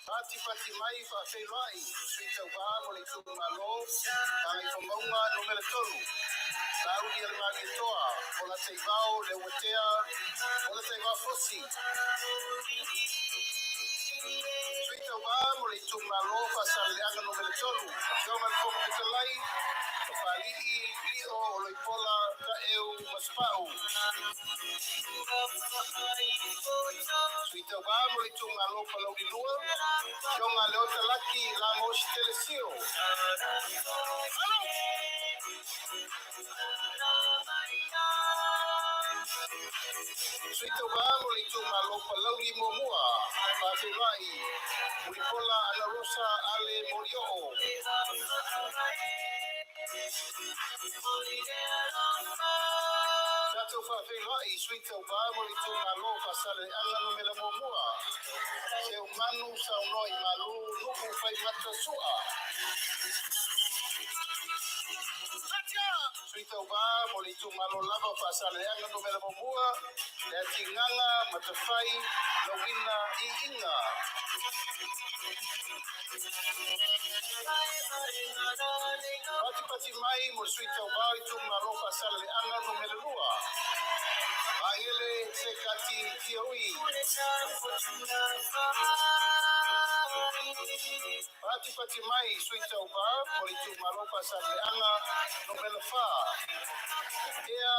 Patipati mai faafeiloai sui tauva mo le itumalo Gagaifomauga Nu.3, Sauni a le Malietoa, Polataivao Leuatea Polataivao Fosi. Sui tauva mo le itumalo Faasaleleaga Nu.3, Afioga i le Fofoga Fetalai, Papalii Lio Oloipola Taeu Masepau. Sui tauva mo le itumalo Palauli 2, Afioga Leota Laki Lagos Telesio. Sui tauva mo le itumalo Palauli 1, Faafeiloai Mulipola Anarosa Ale Molioo. Tatou faafeiloai sui tauva mo le itumalo Faasaleleaga Nu.1, Seumanu Saunoa i Malu Nuu Faimata Sua. Sui tauva mo le itumalo lava Faasaleleaga Nu.1, Leatigaga Matafai Lauina Iiga. Patipati mai mo le sui tauva o le itumalo Faasaleleaga Nu.2, Magele Sekati Fiaui. Patipati mai sui tauva mo le itumalo Faasaleleaga Nu.4, Ea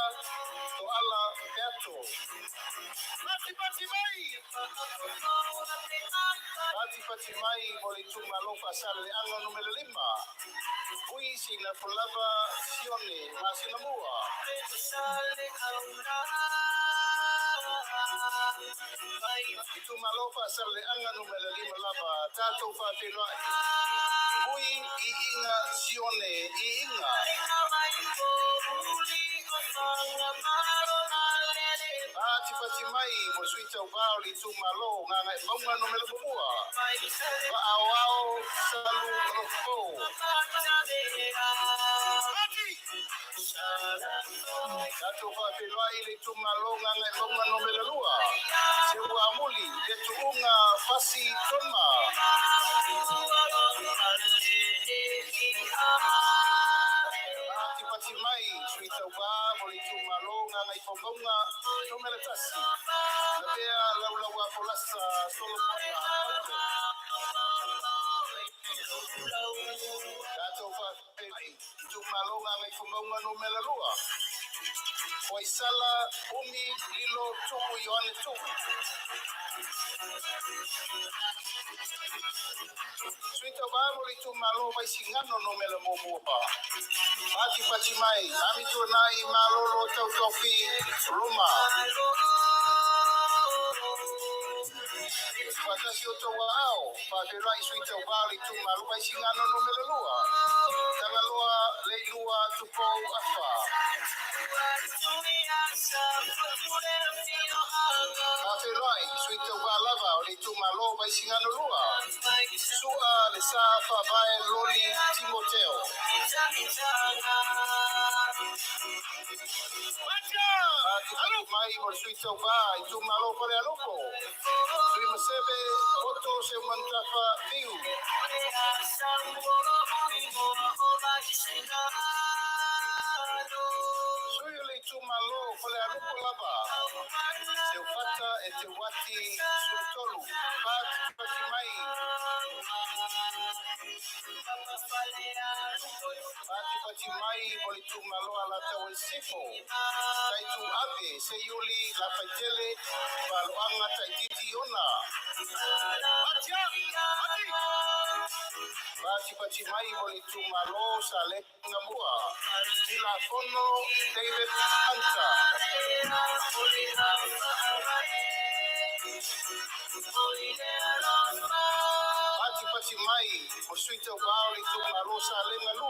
Toala Peato. Patipati mai! Patipati mai mo le itumalo Faasaleleaga Nu.5, Vui Sinafolava Sione Masinamua. Itumalo Faasaleleaga Nu.5 lava, tatou faafeiloai. Vui Iiga Sione Iiga. Patipati mai mo le sui tauva o le itumalo Gagaemauga Nu.1, Vaaoao Salu Lofo. Tatou faafeiloai i le itumalo Gagaemauga Nu.2, Seuamuli le Tuuga Fasi Toma. Patipati mai sui tauva mo le itumalo Gagaifomauga Nu.1, Lavea Laulaua Folasa Solomona Paulo. Tatou faafeiloai itumalo Gagaifomauga Nu.2, Foaisala Umi Lilo Tuu Ioane Tuu. Sui tauva mo le itumalo Vaisigano Nu.1, Patipati mai Amituanai Malolo Tautofi Roma. Faatasi o tou aao, faafeiloai sui tauva o le itumalo Vaisigano Nu.2, Tagaloa Leilua Tupou Afa. Faafeiloai sui tauva lava o le itumalo Vaisigano 2, Sua Le Sa Faavae Loli Timoteo. Patipati mai mo le sui tauva itumalo Falealupo, Tuimaseve Poto Seumanutafa Fiu. Sui o le itumalo Falealupo lava, Seufata e Teuati Sulutolu. Patipati mai. Patipati mai mo le itumalo Alataua i Sisifo, Taitu Ave Seiuli Lafaitele Valoaga Taititi Iona. Patipati mai mo le itumalo Salega Mua, Tilafono David Hunter. Patipati mai mo sui tauva o le itumalo Salega 2,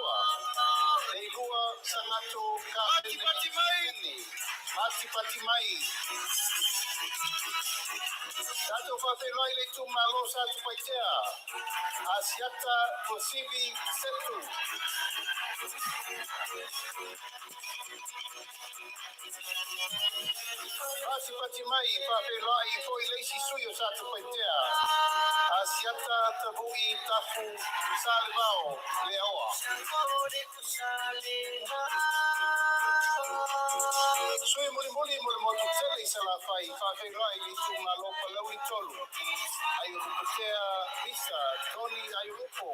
Leilua Sagato Kapene. Pati pati mai. Tātou whawhenua i le itumalo sa Tupaitea. Asiata Tuasivi Setu. Pati pati mai whawhenua i fo i leisi sui o sa Tupaitea. Asiata Tavui Tafu Salevao Leaoa. Sui muli muli mo le motu tele i Salafai, whawhenua i le itumalo Palauli tolu. Aiolupotea Lisa, Tony Aiolupo.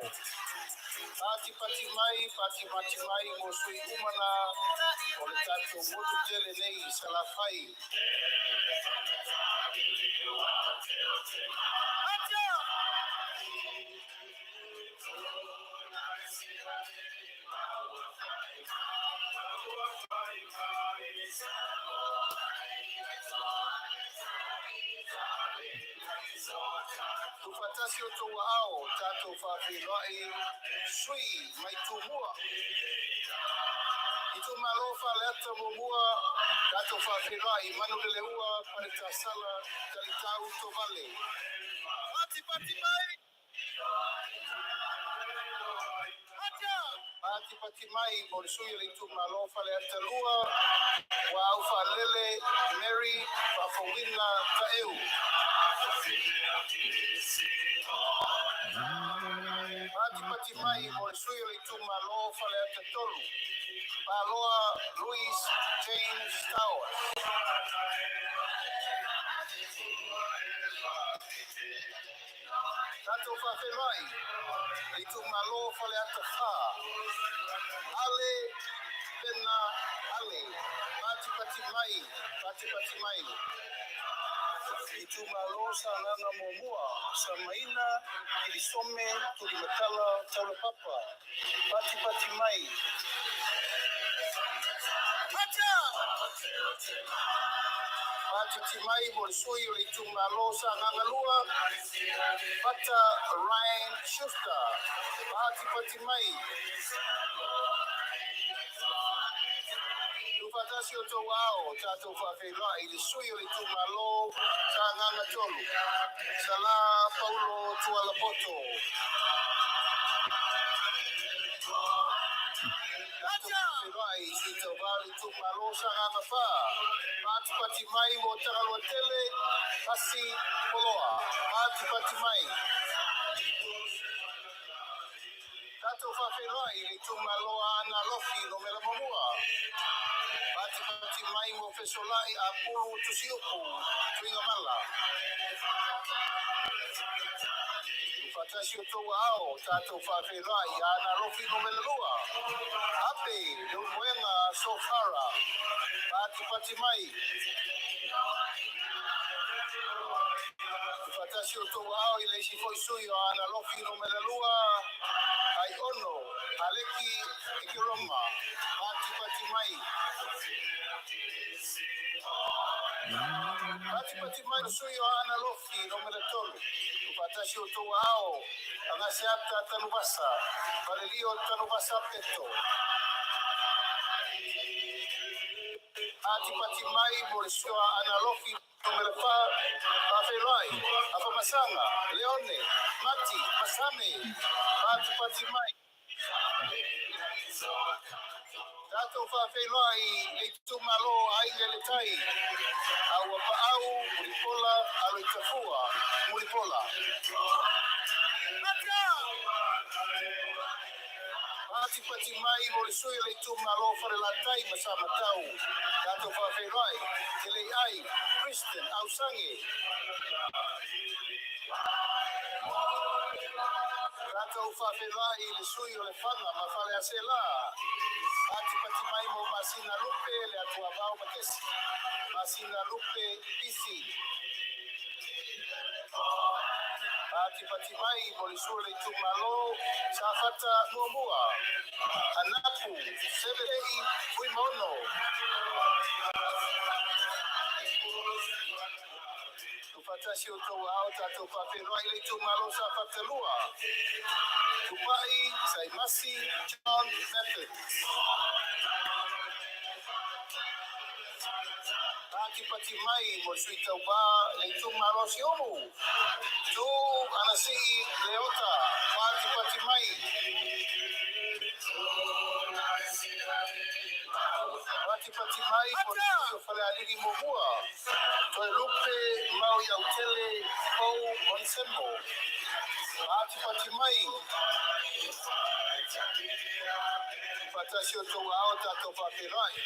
Pati pati mai, pati pati mai mo sui umana o le tātou motu tele nei i Salafai. Tufatasi o tō ao, tātou whawhenua sui mai tūmua. I tū malo whaleata mō mua, tātou whawhenua i Manulele ua, Paretasala, Talitau Tovale. Pati pati mai! Pati pati mai mo le sui o le itumalo Faleata lua, wa au whalele Mary Fafowina Taeu. Pati pati mai mo le sui o le itumalo Faleata tolu, Paloa Louis James Towers. Tātou whawhenai, le itumalo Faleata whā, Ale Pena Ale, pati pati mai, pati pati mai. Itumalo sa nganga mōmua, sa maina, Kirisome, Tulimatala, Taulapapa, pati pati mai. Pati pati mai mo le sui o le itumalo sa nganga lua, Pata Ryan Schuster, pati pati mai. Tufatasi o tō ao, tātou whawhenua i le sui o le itumalo sa nganga tolu. Sala Paulo Tualapoto. Tātou whawhenua i sui tau le itumalo sa nganga whā. Pati pati mai mo Tagalua tele, Pasi Poloa. Pati pati mai. Tātou whawhenua i le itumalo a Ana Lofi no Mela Mamua. Pati pati mai mo Fesolai a Pulu Tusiupu, Tuigamala. Fatasi o tō ao, tātou whawhenua i Ana Lofi no Mela Lua. Ape, Leumuenga Sofara. Pati pati mai. Fatasi o tō ao i le isi foi sui o Ana Lofi no Mela Lua. Ai ono, Aleki Ikiroma. Pati pati mai. Pati pati mai o sui o Ana Lofi no Mela Tolu. Fatasi o tō ao, Angasiata Tanuvasa. Valelio Tanuvasa Peto. Pati pati mai mo le sui o Ana Lofi no Mela Wha, Whawhelai, Afamasanga, Leone, Mati, Masame, Pati pati mai. Tātou whawhelai le itumalo ai le tai. Aua paau, Mulipola, alo i tafua, Mulipola. Pati pati mai mo le sui o le itumalo whare la tai ma sa matau. Tātou whawhelai, te lei ai, Kristen Ausange. Tātou whawhelai le sui o le whanga ma whale ase la. Pati pati mai mo Masina Lupe le atua vau makesi. Masina Lupe isi. Pati pati mai mo le sui o le itumalo sa fata muamua. Anapu, Severei, Fuimono. Tufatasi o tō ao tātou whawhenua i le itumalo sa fatalua. Tupai, Saimasi, John Method. Patipati mai mo le Sui Tauva le itumalo o Siumu, Tu Anasii Leota, patipati mai. Patipati mai mo le sui o Falealili Muamua, Toelupe Mauiautele Pou Onisemo, patipati mai. Faatasi o tou aao tatou faafeiloai.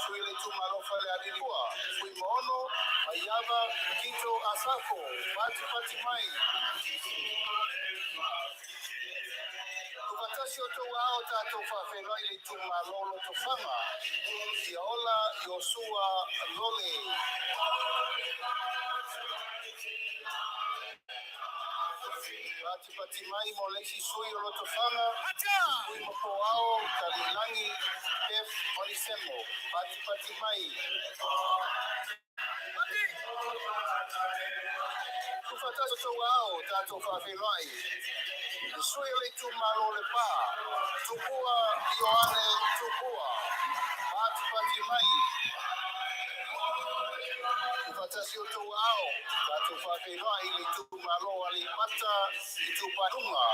Sui le itumalo Falealili 2, Fuimaono, Maiava, Tito Asafo, patipati mai. Tufatasi o tou aao tatou faafeiloai le itumalo Lotofaga, Fiaola Iosua Lole. Patipati mai mo le isi sui o Lotofaga, Fuimapoao Taliilagi Beth Onisemo. Patipati mai. Tufatasi o tou aao tatou faafeiloai le sui o le itumalo o Lepa, Tupua Ioane Tupua. Patipati mai. Tufatasi o tou aao tatou faafeiloai le itumalo o Aleipata Itupa i Luga,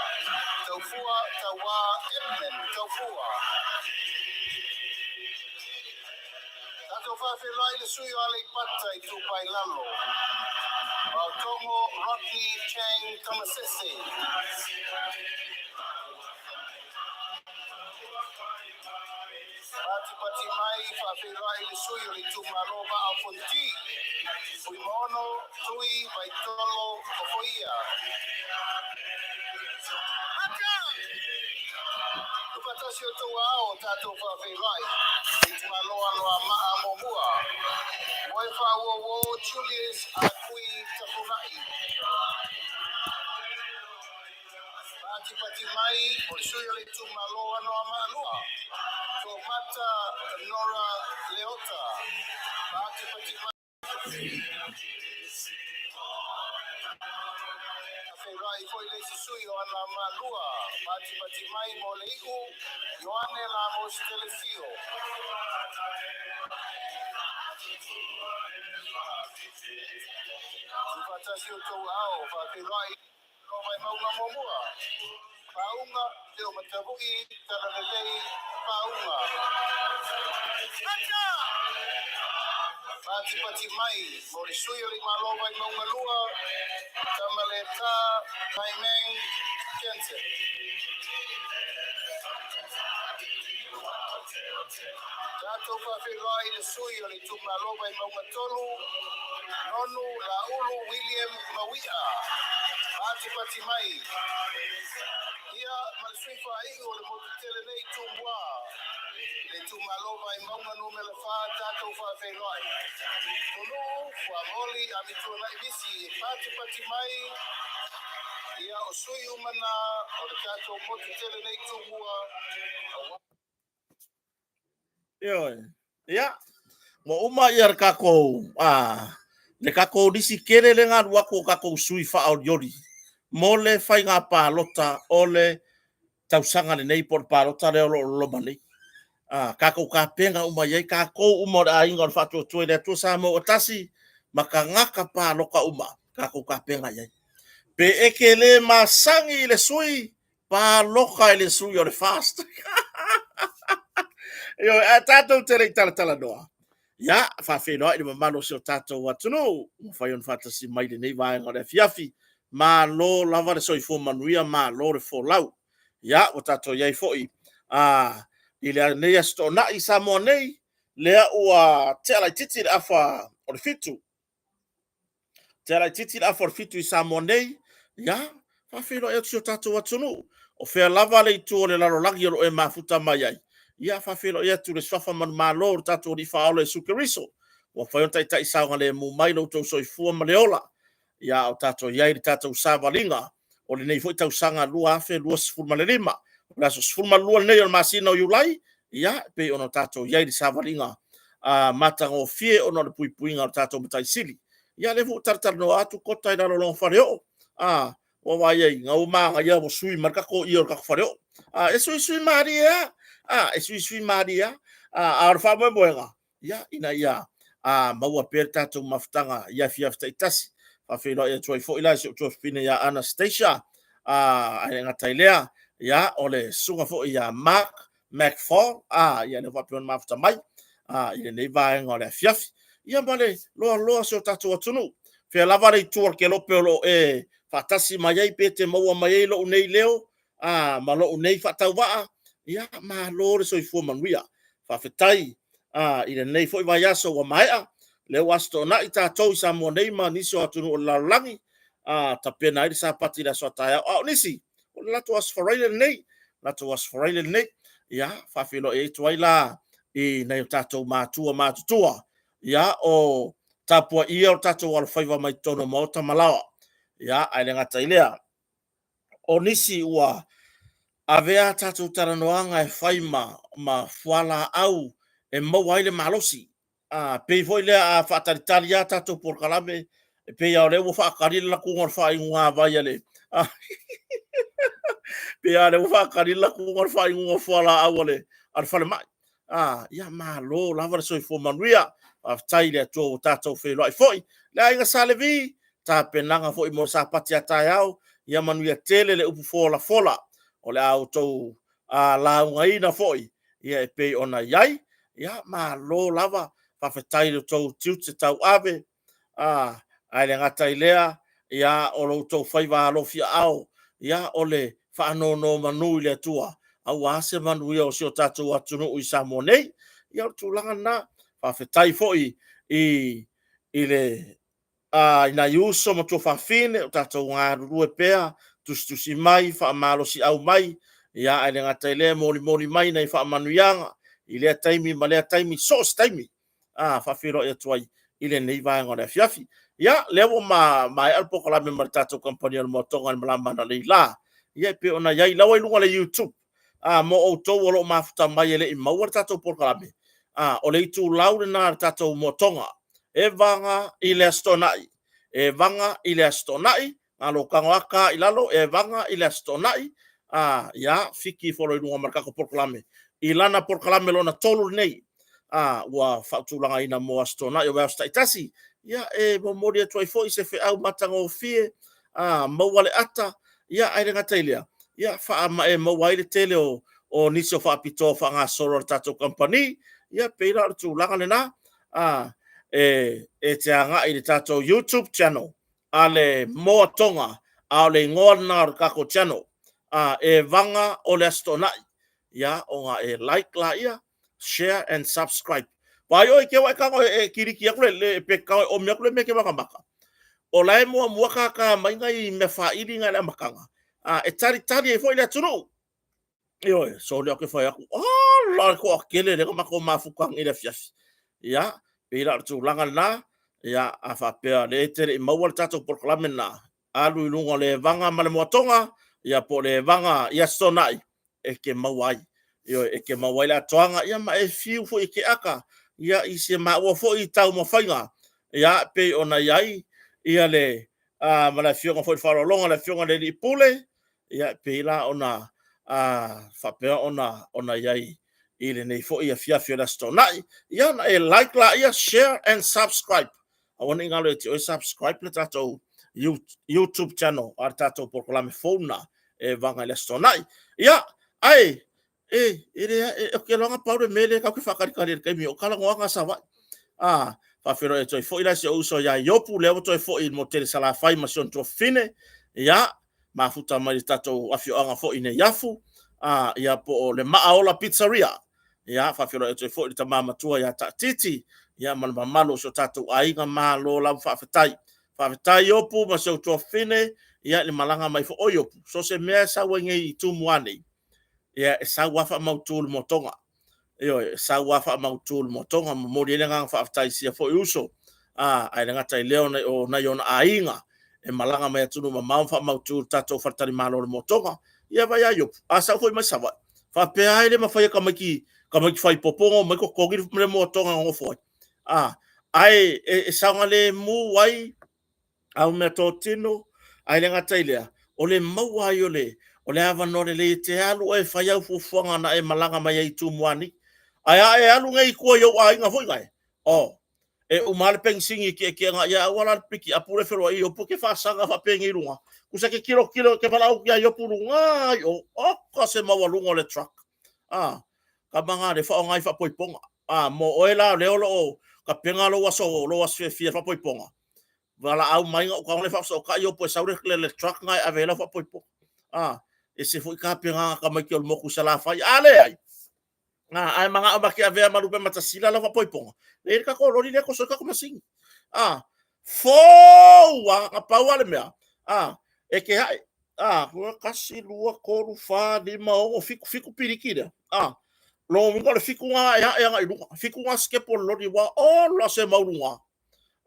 Taufua Tauā Edmund Taufua. Tatou faafeiloai le sui o Aleipata Itupa i Lalo, Vaotogo Rodney Chang Tamasese. Patipati mai faafeiloai le sui o le itumalo Vaa o Fonoti, Fuimaono Tui Vaitolo Ofoia. Tufatasi o tou aao tatou faafeiloai le itumalo Anoamaa Muamua, Moefaauouo Julius Akui Tafunai. Patipati mai o le sui o le itumalo Anoamaa 2, Toomata Nora Leota. Patipati mai. Feiloai foi le isi sui o Anoamaa 2, patipati mai mo le iu, Ioane Lamos Telesio. Tufatasi o tou aao, faafeiloai o Vaimauga Muamua, Faauga, Te o Matavu'i, Talalelei, Faauga. Patipati mai mo le sui o le Malo Vaimauga 2, Tamaleta Taimeng Jensen. Tatou faafeiloai i le sui o le itumalo Vaimauga 3, Nonu Laulu William Maui'a. Patipati mai. Ia ma le sui faaiu o le motu tele nei Tumua i le itumalo Vaimauga numera 4 tatou faafeiloai. Tunuu Fuamoli Amituanai Misi e patipati mai. Ia o sui uma na o le tatou motu tele nei Tumua. Ioe. Ia, ua uma ia le tatou, a, le tatou lisi tele lea na alu atu o tatou sui faaolioli mo le faiga palota o le tausaga lenei po o le palota lea o lo o loma nei. A, tatou tapena uma i ai, tatou uma o le aiga o le Faatuatua i le Atua Samoa ua tasi ma tagata palota uma, tatou tapena i ai. Pe e te le masani i le sui, palota i le sui o le FAST. Ioe, ae tatou te le i talatalanoa. Ia, faafeiloai i le mamalu o si o tatou atunuu, ua mafai ona faatasi mai i lenei vaega o le afiafi. Malo lava le soifua manuia, malo le folau. Ia, ua tatou i ai foi i lenei Aso Toonai i Samoa nei, lea ua tea laitiiti le afa o le 7. Tea laitiiti le afa o le 7 i Samoa nei, ia, faafeiloai atu si o tatou atunuu. O fea lava le itu o le lalolagi o lo o e mafuta mai ai, ia, faafeiloai atu i le suafa manumalo o le tatou Alii Faaola Iesu Keriso, ua mafai ona taitai saogalemu mai lo outou soifua ma le ola. Ia, a o tatou i ai i le tatou savaliga o lenei foi tausaga 2025. O le aso 12 lenei o le masina o Iulai, ia, e pei ona tatou i ai i le savaliga matagofie ona o le puipuiga o le tatou Matai Sili. Ia, lea foi ua talatalanoa atu Kota i lalo o lona faleoo. Ua vaai ai, na ua manaia ua sui mai le tatou ie o le tatou faleoo. E suisui malie lava, e suisui malie lava. A o le faamoemoega, ia, ina ia a maua pea le tatou mafutaga i afiafi taitasi. Faafeiloai atu ai foi la i si ou tuafafine ia Anastasia, a ae le gata i lea, ia o le susuga foi ia Mark McFall, a ia lea faapea ona mafuta mai a i lenei vaega o le afiafi. Ia ma le loaloa o si o tatou atunuu. Fea lava le itu o le kelope o lo o e faatasi mai ai pe te maua mai ai lou nei leo, a ma lou nei faatauvaa, ia malo le soifua manuia. Faafetai a i lenei foi vaiaso ua maea, lea ua Aso Toonai tatou i Samoa nei ma nisi o atunuu o le lalolagi, a tapena ai le Sapati i le aso a taeao. A o nisi, o le latou Aso Faraile lenei, latou Aso Faraile lenei. Ia, faafeiloai atu ai la i nai o tatou matua matutua, ia, o tapuaia o tatou alofaiva mai totonu o maota ma laoa. Ia, ae le gata i lea, o nisi ua avea a tatou talanoaga e fai ma fualaau e maua ai le malosi. A pei foi lea a faatalitali lava tatou polokalame, e pei lava o lea ua faatali le latuga o le faainuga vai a le pei lava o lea ua faatali le latuga o le faainuga o fualaau a le falemai. A, ia malo lava le soifua manuia. Faafetai i le Atua ua tatou feiloai foi. Le Aiga Sa Levi, tapenaga foi mo le Sapati a taeao, ia manuia tele le upu folafola o le a outou laugaina foi ia e pei ona i ai. Ia malo lava, faafetai i lo outou tiute tauave, ae le gata i lea, ia o lo outou faiva alofiaao, ia o le faanonomanu i le Atua aua se manuia o si o tatou atunuu i Samoa nei. Ia o le tulaga lena. Faafetai foi i le i nai uso ma tuafafine o tatou galulue pea, tusitusi mai, faamalosiau mai, ia ae le gata i lea, molimoli mai nai faamanuiaga i lea taimi ma lea taimi, so o se taimi, a faafeiloai atu ai i lenei vaega o le afiafi. Ia, lea ua maea le polokalame ma le tatou kamupani o le Moatoga i le malama analeila, ia e pei ona i ai, la ua i luga o le YouTube, a mo outou o lo o mafuta mai e le i maua le tatou polokalame, a o le itulau lena a le tatou Moatoga, e vaga i le Aso Toonai, e vaga i le Aso Toonai, na lou tago lava ta i lalo, e vaga i le Aso Toonai, a ia, fiki ifo loa i luga ma le tatou polokalame, i lana polokalame lona tolu lenei, a ua faatulagaina mo Aso Toonai o vaiaso taitasi. Ia, e momoli atu ai foi se feau matagofie, a maua le ata, ia ae le gata i lea, ia e maua ai le tele o nisi o faapitoa faagasolo a le tatou kamupani. Ia pei la o le tulaga lena, a e te agai i le tatou YouTube channel a le Moa Tonga, a o le igoa lena o le tatou channel, a e vaga o le Aso Toonai, ia ona e like laia, share and subscribe. Vaai oi ke wa e tago e kiliki atu le pe tago e omi atu le mea ke makamaka. O la e muamua tata mai nai mea faili ngai le amataga. A e talitali ai foi le atunuu. Ioe, so lea ke fai atu, ala le toatele lea na matou mafuta nei i le afiafi. Ia, pei la o le tulaga lena, ia, a faapea o lea e te le i maua le tatou polokalame lena, alu i luga o le evaga ma le moatoga, ia po o le evaga i Aso Toonai, e te maua ai. Ioe, e te maua ai le atoaga, ia ma e fiu foi e te aka, ia, i si maua foi taumafaiga, ia, pei ona i ai, ia le, a, ma le afioga foi i le faaaloaloga, le afioga i le Alii Pule, ia, pei la ona, a, faapea ona i ai i lenei foi afiafi o le Aso Toonai. Ia, ona e like laia, share and subscribe. Aua ne i galo ia te oe subscribe le tatou YouTube channel a le tatou polokalame fou lena e vaga i le Aso Toonai. Ia, ae, e, e le, e, o ke loaga pau le mea lea tatou te faatalitali ai i le taimi o talanoaga a Savaii. A, faafeiloai atu ai foi la i si ou uso ia Iopu, lea ua toe foi i le motu tele Salafai ma si ona tuafafine. Ia, mafuta mai le tatou afioaga foi i Neiafu, a, ia po o le Maaola Pizzeria. Ia, faafeiloai atu ai foi i le tama matua ia Taatiti, ia ma le mamalu o si o tatou aiga, malo lava faafetai. Faafetai Iopu ma si ou tuafafine, ia i le malaga mai foi. O Iopu, so o se mea e sau ai nei i Tumua nei, ia e sau lava faamautu le moatoga. Ioe, e sau lava faamautu le moatoga, momoli ai le agaga faafetai i sia foi uso, a, ae le gata i lea o nai ona aiga e malaga mai atunuu mamao ma faamautu le tatou faletalimalo o le moatoga. Ia vaai a Iopu, a sau foi mai Savaii, faapea ai le mafai e tamaiti tamaiti fai popo ona omai totogi le moatoga na nofo ai. A, ae e saogalemu ai au meatotino, ae le gata i lea, o le maua ai o le o le avanoa lelei e te alu oe e fai au fuafuaga na e malaga mai ai i Tumua nei. Ae a e alu nei i tua i ou aiga foi nae, oh, E uma le penisini i tietiega ia aua la le piki apu le feloai i Iopu ke faasaga faapeni i luga. Kusa ke kilo kilo ke valaau ia Iopu luga i o. Oka se maualuga o le truck. Ah, kama ngā le whaonga i whapoiponga. Ah, mo oe la leo lo o ka penga lou aso, lou aso fiafia whapoiponga. Valaau mai nga uka le whasoka i Iopu e sau le, le, le truck ngā e ave lau whapoiponga. Ah, e se fo i ka penga ka mai ki o le moku sa la whai. Ah, le ai. Ah, ae manao ma ke avea ma lupe matasila la whapoiponga. Le le kako lori le koso kako masini. Ah, fou a nga pau ale mea. Ah, e ke hae. Ah, kua kasi, lua, kolu, wha, lima, ogo, fiku, fiku piriki lea. Ah, lo winga le fiku ngā e hae anga i lunga. Fiku ngā skepo le lori wa, ola se maulunga.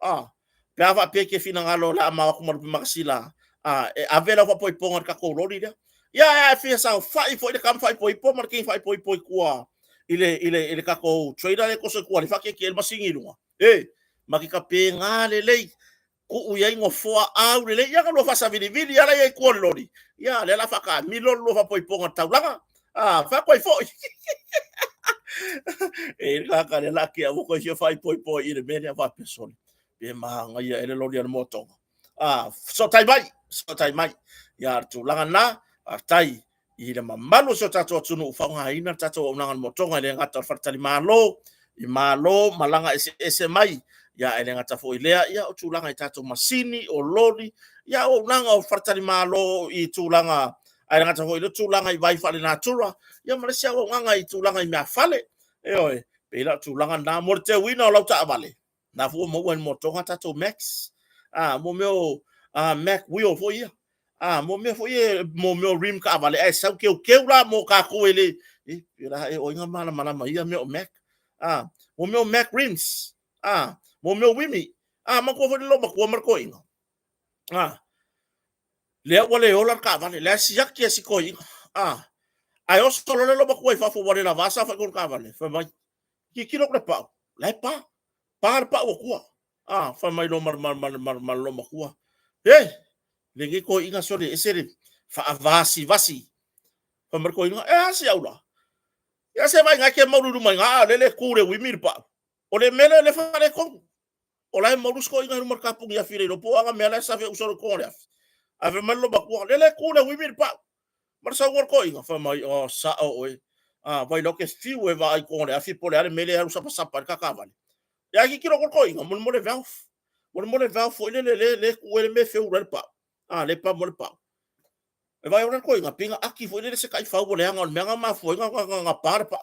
Ah, pe a faapea ke finagalo o le a mao aku ma lupe makasila, ah, e ave lau faapoipoga i le tatou loli lea. Ia, e a fia saofai foi le tama faaipoipo ma le kini faaipoipo i tua i le, i le, i le tatou trailer le koso i tua le faatietie le masini i luga. E, ma ke tapena lelei, tuu i ai nofoa au lelei, ia na lua faasavilivili ala ia i tua o le loli. Ia, lea la faataamilo le lua faapoipoga i le taulaga. Ah, fai atu ai foi. E le kaka le la ke au ko fia fai poi poi i le mea lea faapea sole. Pe māngaia e le loli a le moatoga. Ah, so tai mai, so tai mai. Ia le tulaga na, faafetai i le mamalu o si o tatou atunuu faaaogaina le tatou auaunaga a le moatoga e le gata o le faletalimalo, i malo malaga eseese mai, ia e le gata foi i lea, ia o tulaga i tatou masini, o loli, ia auaunaga o faletalimalo i tulaga ae le gata foi i le tulaga i vai faalenatura, ia ma le isi auaunaga i tulaga i meafale. Ioe, pei la o tulaga na mo le teuina o lau taavale, na foi ua maua i le moatoga tatou Max. Ah, mo mea o Mac wheel foi ia. Ah, mo mea foi ia, mo mea o rim taavale, ae sau keukeu la mo tatou e le, e, la e oi nga malamalama ia mea o Mac. Ah, mo mea o Mac rims. Ah, mo mea o wimi. Ah, matua foi le loomatua ma le toeaina. Ah, lea ua le ola le taavale, lea siaki e si toeaina. Ah, ae oso loa le loomatua i fafo ua le lava saofai i kona taavale, fai mai, tilotilo atu le pau, la e pa, pa le pau a tua. Ah, fai mai loa ma le, ma le, ma le, ma le, ma le loomatua, he, lenei toeaina sole ese le faavasivasi. Fai mai le toeaina, e a si au la? Ia se vaai ke maulu i luma i ngā, a lele ku le uimi le pau. O le mea lea le faaletonu. O la e maulu si toeaina i luma o le kapuni afi le iloa po o aga mea la e save uso le toga o le afi. Ae fai mai le loomatua, lele ku le uimi le pau. Ma le saunoa le toeaina, fai mai, oh, sao oe. Ah, vaai loa ke fiu e vaai i toga o le afi po o le a le mea lea e alu sapasapa ai le kakavale. Ia ae tilotilo atu le toeaina, molemole valve. Molemole valve foi lele le, le tuu ai le mea e feula ai le pau. Ah, le pamu ai le pau. E vaai ora koe nga pinga aki foi lele se kai fau o leaga o le mea nga mafua ai nga nga pa le pa.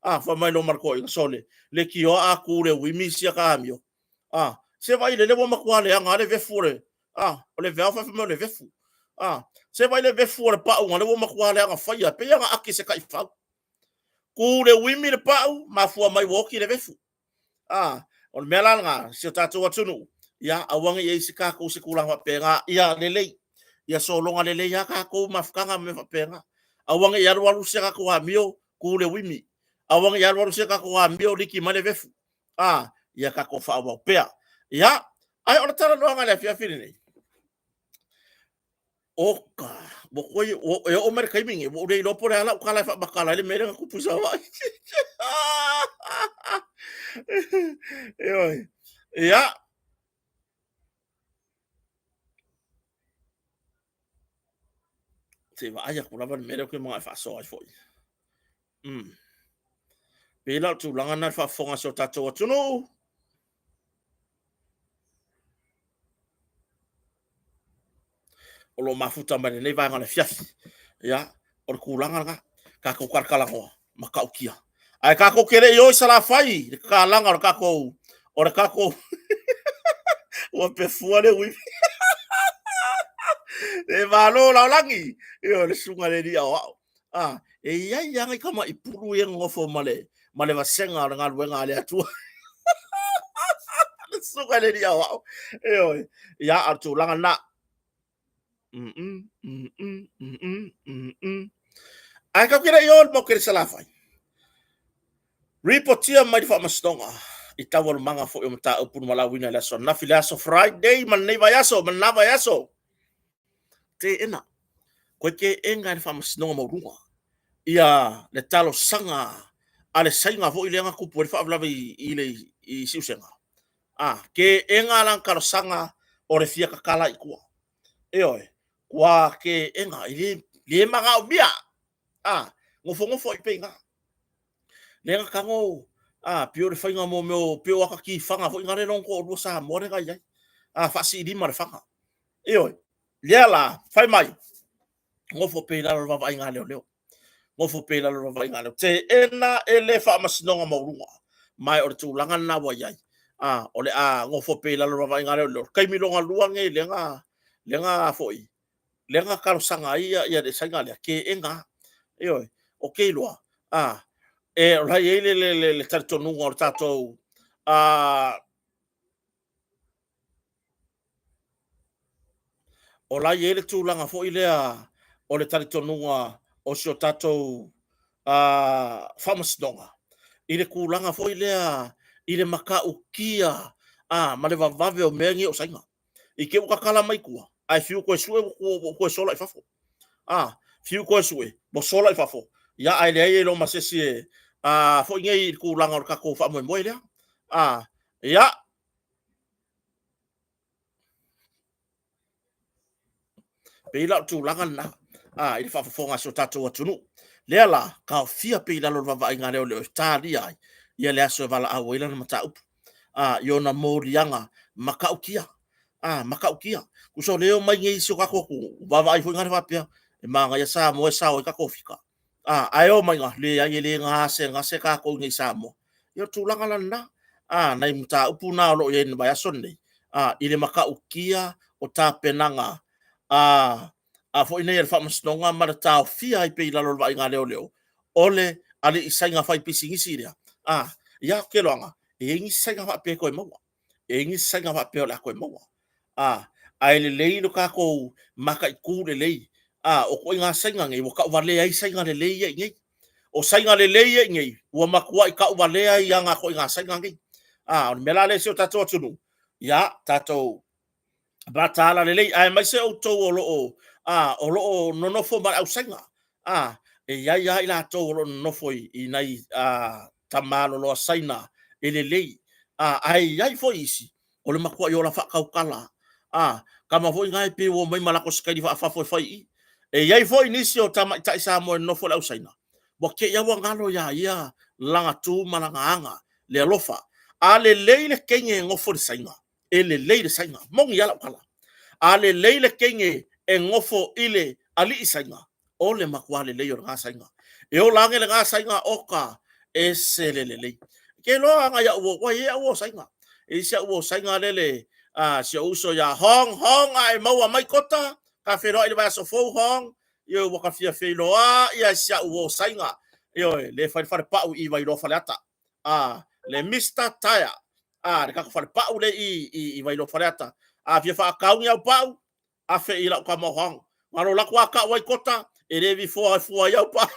A fai mai loa ma le toeaina sole le kioa a ku le uimi sia ka amio. A se vai lele ua matua leaga le vefu o le a o le veao fai mai o le vefu. A se vai le vefu o le pau nga le ua matua leaga faia pei nga aki se kai fau. Ku le uimi le pau mafua mai ua oki le vefu. A, o le mea la lena, si o tatou atunuu, ia, aua ne i i ai se tatou se tulaga faapena, ia lelei, ia sologa lelei lava tatou mafutaga ma mea faapena. Aua ne i alualu se tatou amio, tu le uimi. Aua ne i alualu se tatou amio, liki mai le vefu. A, ia tatou faaauau pea. Ia, ae o le talanoaga i le afiafi lenei, Oka, ua koe, ua, e oo mai le taimi nei, ua ou le iloa po o le a lau tala e faamatala ai le mea lea na tupu i Savaii. Ioe. Ia. Se i vaai atu lava le mea lea ou te manao e faasoa ai foi. Pei la o le tulaga lena i le faafofoga a si o tatou atunuu. O lo o mafuta mai lenei vaega o le afiafi. Ia, o le tulaga lena, tatou talatalanoa matautia. Ae tatou te le i o i Salafai i le tatalaga o le tatou, o le tatou ua pefua le uivi. E malo Laolagi, ioe, le susuga i le alii aoao. Ah, e i ai lava nai tamai pulu ia e nonofo ma le, ma le vasega o le galuega a le Atua. Le susuga i le alii aoao. Ioe. Ia, a o le tulaga lena. Ae tatou te le i o i le motu i le Salafai. Ripotia mai le Faamasinoga i taualumaga foi o mataupu na valaauina i le aso ananafi, le aso Friday ma lenei vaiaso ma lena vaiaso. Teena, koe teena e le Faamasinoga Maualuga ia le talosaga a le Saina foi lea na tupu ai le faalavelave i, i, le, i Siusega. A, ke ega lana talosaga o le fia tatala i tua. Ioe, ua ke ega, e le, le manaomia. A, nofonofo ai pea i ina. Le na tago, a, pei o le faiga mo mea o, pei o ata tifaga foi na le lona toalua Samoa lea na i ai. A, faasiilima le faga. Ioe, lea la, fai mai, nofo pea i lalo o le vaavaaiga a leoleo. Nofo pea i lalo o le vaavaaiga a leoleo. Teena e le Faamasinoga Maualuga. Ma o le tulaga lena ua i ai. A, o le a nofo pea i lalo o le vaavaaiga a leoleo. Taimi lona lua lenei lea na, lea na foi, lea na talosaga ai ia le saina lea, teena lava. Ioe, ou te iloa, a, e, o la e i ai le talitonuga o le tatou, a, o la e i ai le tulaga foi lea o le talitonuga o si o tatou faamasinoga i le tulaga foi lea i le matautia ma le vavave o mea nei o saina. I te i ua tatala mai tua, ae fiu toe sue ua toe sola i fafo. A, fiu toe sue, ua sola i fafo. Ia, ae leai e iloa ma se isi e, a, foi nei i le tulaga o le tatou faamoemoe lea. A, ia, Pei la o le tulaga lena a, i le faafofoga a si o tatou atunuu. Lea la, taofia pea i lalo o le vaavaaiga a leoleo e talia ai ia le aso e valaau ai lana mataupu a, i ona moliaga matautia. A, matautia. Tusa o lea e omai nei i si o tatou atunuu, vaavaai foi gale faapea, e manaia Samoa e sao ai tatou fika. A, ae o mai ga, leai e le gasegase tatou i nei i Samoa. Ia o le tulaga la lena, a, nai mataupu na o lo o i ai i le vaiaso lenei, a, i le matautia o tapenaga a, a foi nei a le Faamasinoga ma le taofia ai pea i lalo o le vaaiga a leoleo, o le alii saina faipisinisi lea, a, ia, ou te iloaina, e i ai nisi saina faapea e toe maua. E i ai nisi saina faapea o le a toe maua. A, ae lelei lo tatou mataitu lelei. A, o ituaiga saina nei, ua tauvalea ai saina lelei ia i inei. O saina lelei ia i inei, ua matuai tauvalea ai aga ituaiga saina nei. A, o le mea la lea i si o tatou atunuu, ia, tatou mataala lelei, aemaise outou o lo o, a, o lo o nonofo ma le au saina. A, e i ai lava i latou o lo o nonofo i, i nai a, tamaloloa saina e lelei. A, ae i ai foi isi o le matuai ola faatautala. A, tama foi na e pei ua omai ma latou sikaili faafafo e fai i i. E i ai foi nisi o tamaitai Samoa e nonofo i le au saina, ua te i lava ua galo iā ia lana tu ma lana aga, le alofa. A lelei le teine e nofo i le saina, e lelei le saina. Moni lava lau tala. A lelei le teine e nofo i le alii saina, o le matua lelei o lena saina. E ola ane lena saina oka, ese le lelei. Ke iloa ana ia'u uo, ua i ai a'u uo saina. E i ai si a'u uo saina lele, a, si o'u uso iā Hong, Hong, a e maua mai kota, ka feiloai i le vaiaso fou Hong, ioe, ua ka fia feiloai a i si a'u uo saina. Ioe, le fai le falepa'u i Vailoa Faleata. A, le Mister Tyre, a, le tatou falepa'u le i, i, i Vailoa Faleata. A fia faatau ni au pa'u, afe i lau tama o Hong. Galo lako a kau ai kota, e le vifoa e fua ai au pa'u.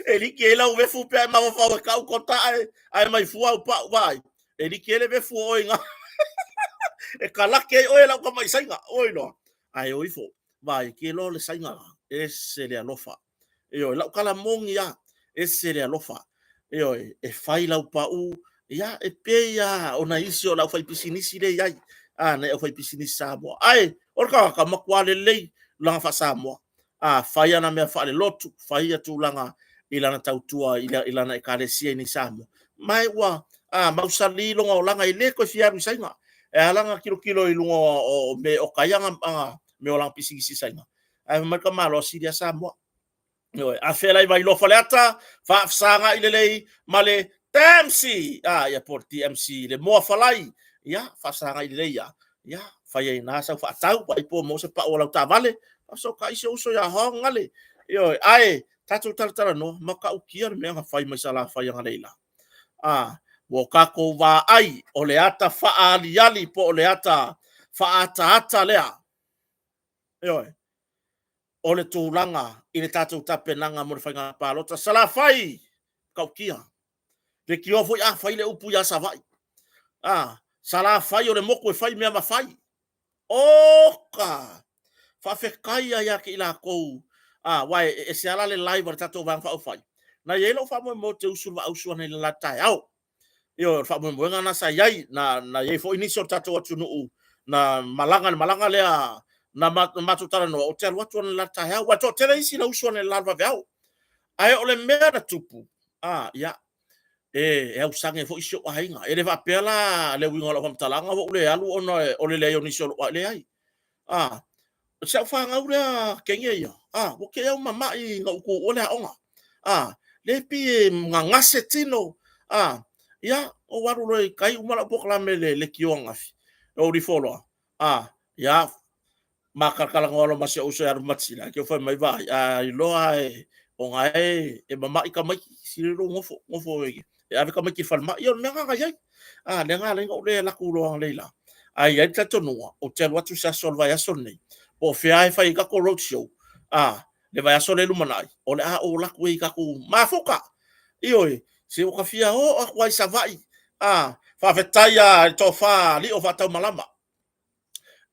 E liki ai lau vefu pe a e mafaufau e kau kota ae, ae mai fua au pa'u, vaai. E liki ai le vefu o oe i ga. E kalake ai oe lau tama i saina, oi loa. Ae o ifo, vaai, ke loa le saina la, ese le alofa. Ioe, lau tala moni lava, ese le alofa. Ioe, e fai lau pau, ia, e pei lava o nai isi o le aufaipisinisi lea e i ai, a, nai aufaipisinisi Samoa. Ae, o le tagata, matua lelei lana faa-Samoa. A, fai ana mea faalelotu, fai ia tulaga i lana tautua i lana ekalesia i nei Samoa. Ma e ua a, mausali lona olaga, e le toe fia alu i Saina. E ala ona tilotilo i luga o mea e oka ai ana mea o lana pisinisi i Saina. Ae fai mai le tamaloa sili lava Samoa. Ioe, afe la i Vailoa Faleata, faafesagai lelei ma le TMC. Ah, ia po o le TMC, le moa falai. Ia, faafesagai lelei ia. Ia, fai ai na sau faatau, vaai po o maua se pau o lau taavale. Faafesootai si ou uso ia Hong Gale. Ioe, ae tatou talatalanoa, matautia le mea na fai mai Salafai analeila. Ah, ua o tatou vaai o le ata faaaliali po o le ata faaataata lea. Ioe. O le tulaga i le tatou tapenaga mo le faiga palota. Salafai! Matautia. Leitioa foi a fai le upu ia Savaii. A, Salafai o le motu e fai mea ma fai. Oka! Faafetai lava ia te i latou, a, aua e ese lava la le live a le tatou Vaega Faaupufai. Na i ai lou faamoemoe ou te usu i le Vaa Usu analeila i le taeao. Ioe, o le faamoemoega lena sa i ai, na, na i ai foi nisi o le tatou atunuu na malaga i le malaga lea na matou talanoa, ou te alu atu analeila i le taeao, aua e toatele isi na usu analeila i le vaveao. Ae o le mea na tupu, a, ia, e ausage foi si ou aiga. E le faapea la le uiga o lau faamatalaga ua ou le alu ona o le leai o nisi o lou aiga, leai. A, o si au fanau lea teine ia, a, ua tei lava ua mamai ina ua tuua le aoga. A, lea e pei e gagase tino, a, ia, ou alu loa i tai uma lau polokalame i le leitio ananafi, ou alu ifo loa, a, ia, ma talatalanoa loa ma si ou uso ia Lupematasila, ae fai mai, vaai, a iloa lava o na e mamai tamaiti, sili lou nofo, nofo e ave tamaiti i le falemai. Ia o le mea lena na i ai. A, lea na ala ai ona ou le alu atu loa analeila, ae i ai le talitonuga, ou te alu atu i se aso o le vaiaso lenei, po o fea lava e fai ai tatou road show, a, le vaiaso lea e lumanai, o le a ou alu atu ai tatou mafuta. Ioe, se ua ta fia oo atu lava i Savaii. A, faafetai lava i le tofa a Lio Faataumalama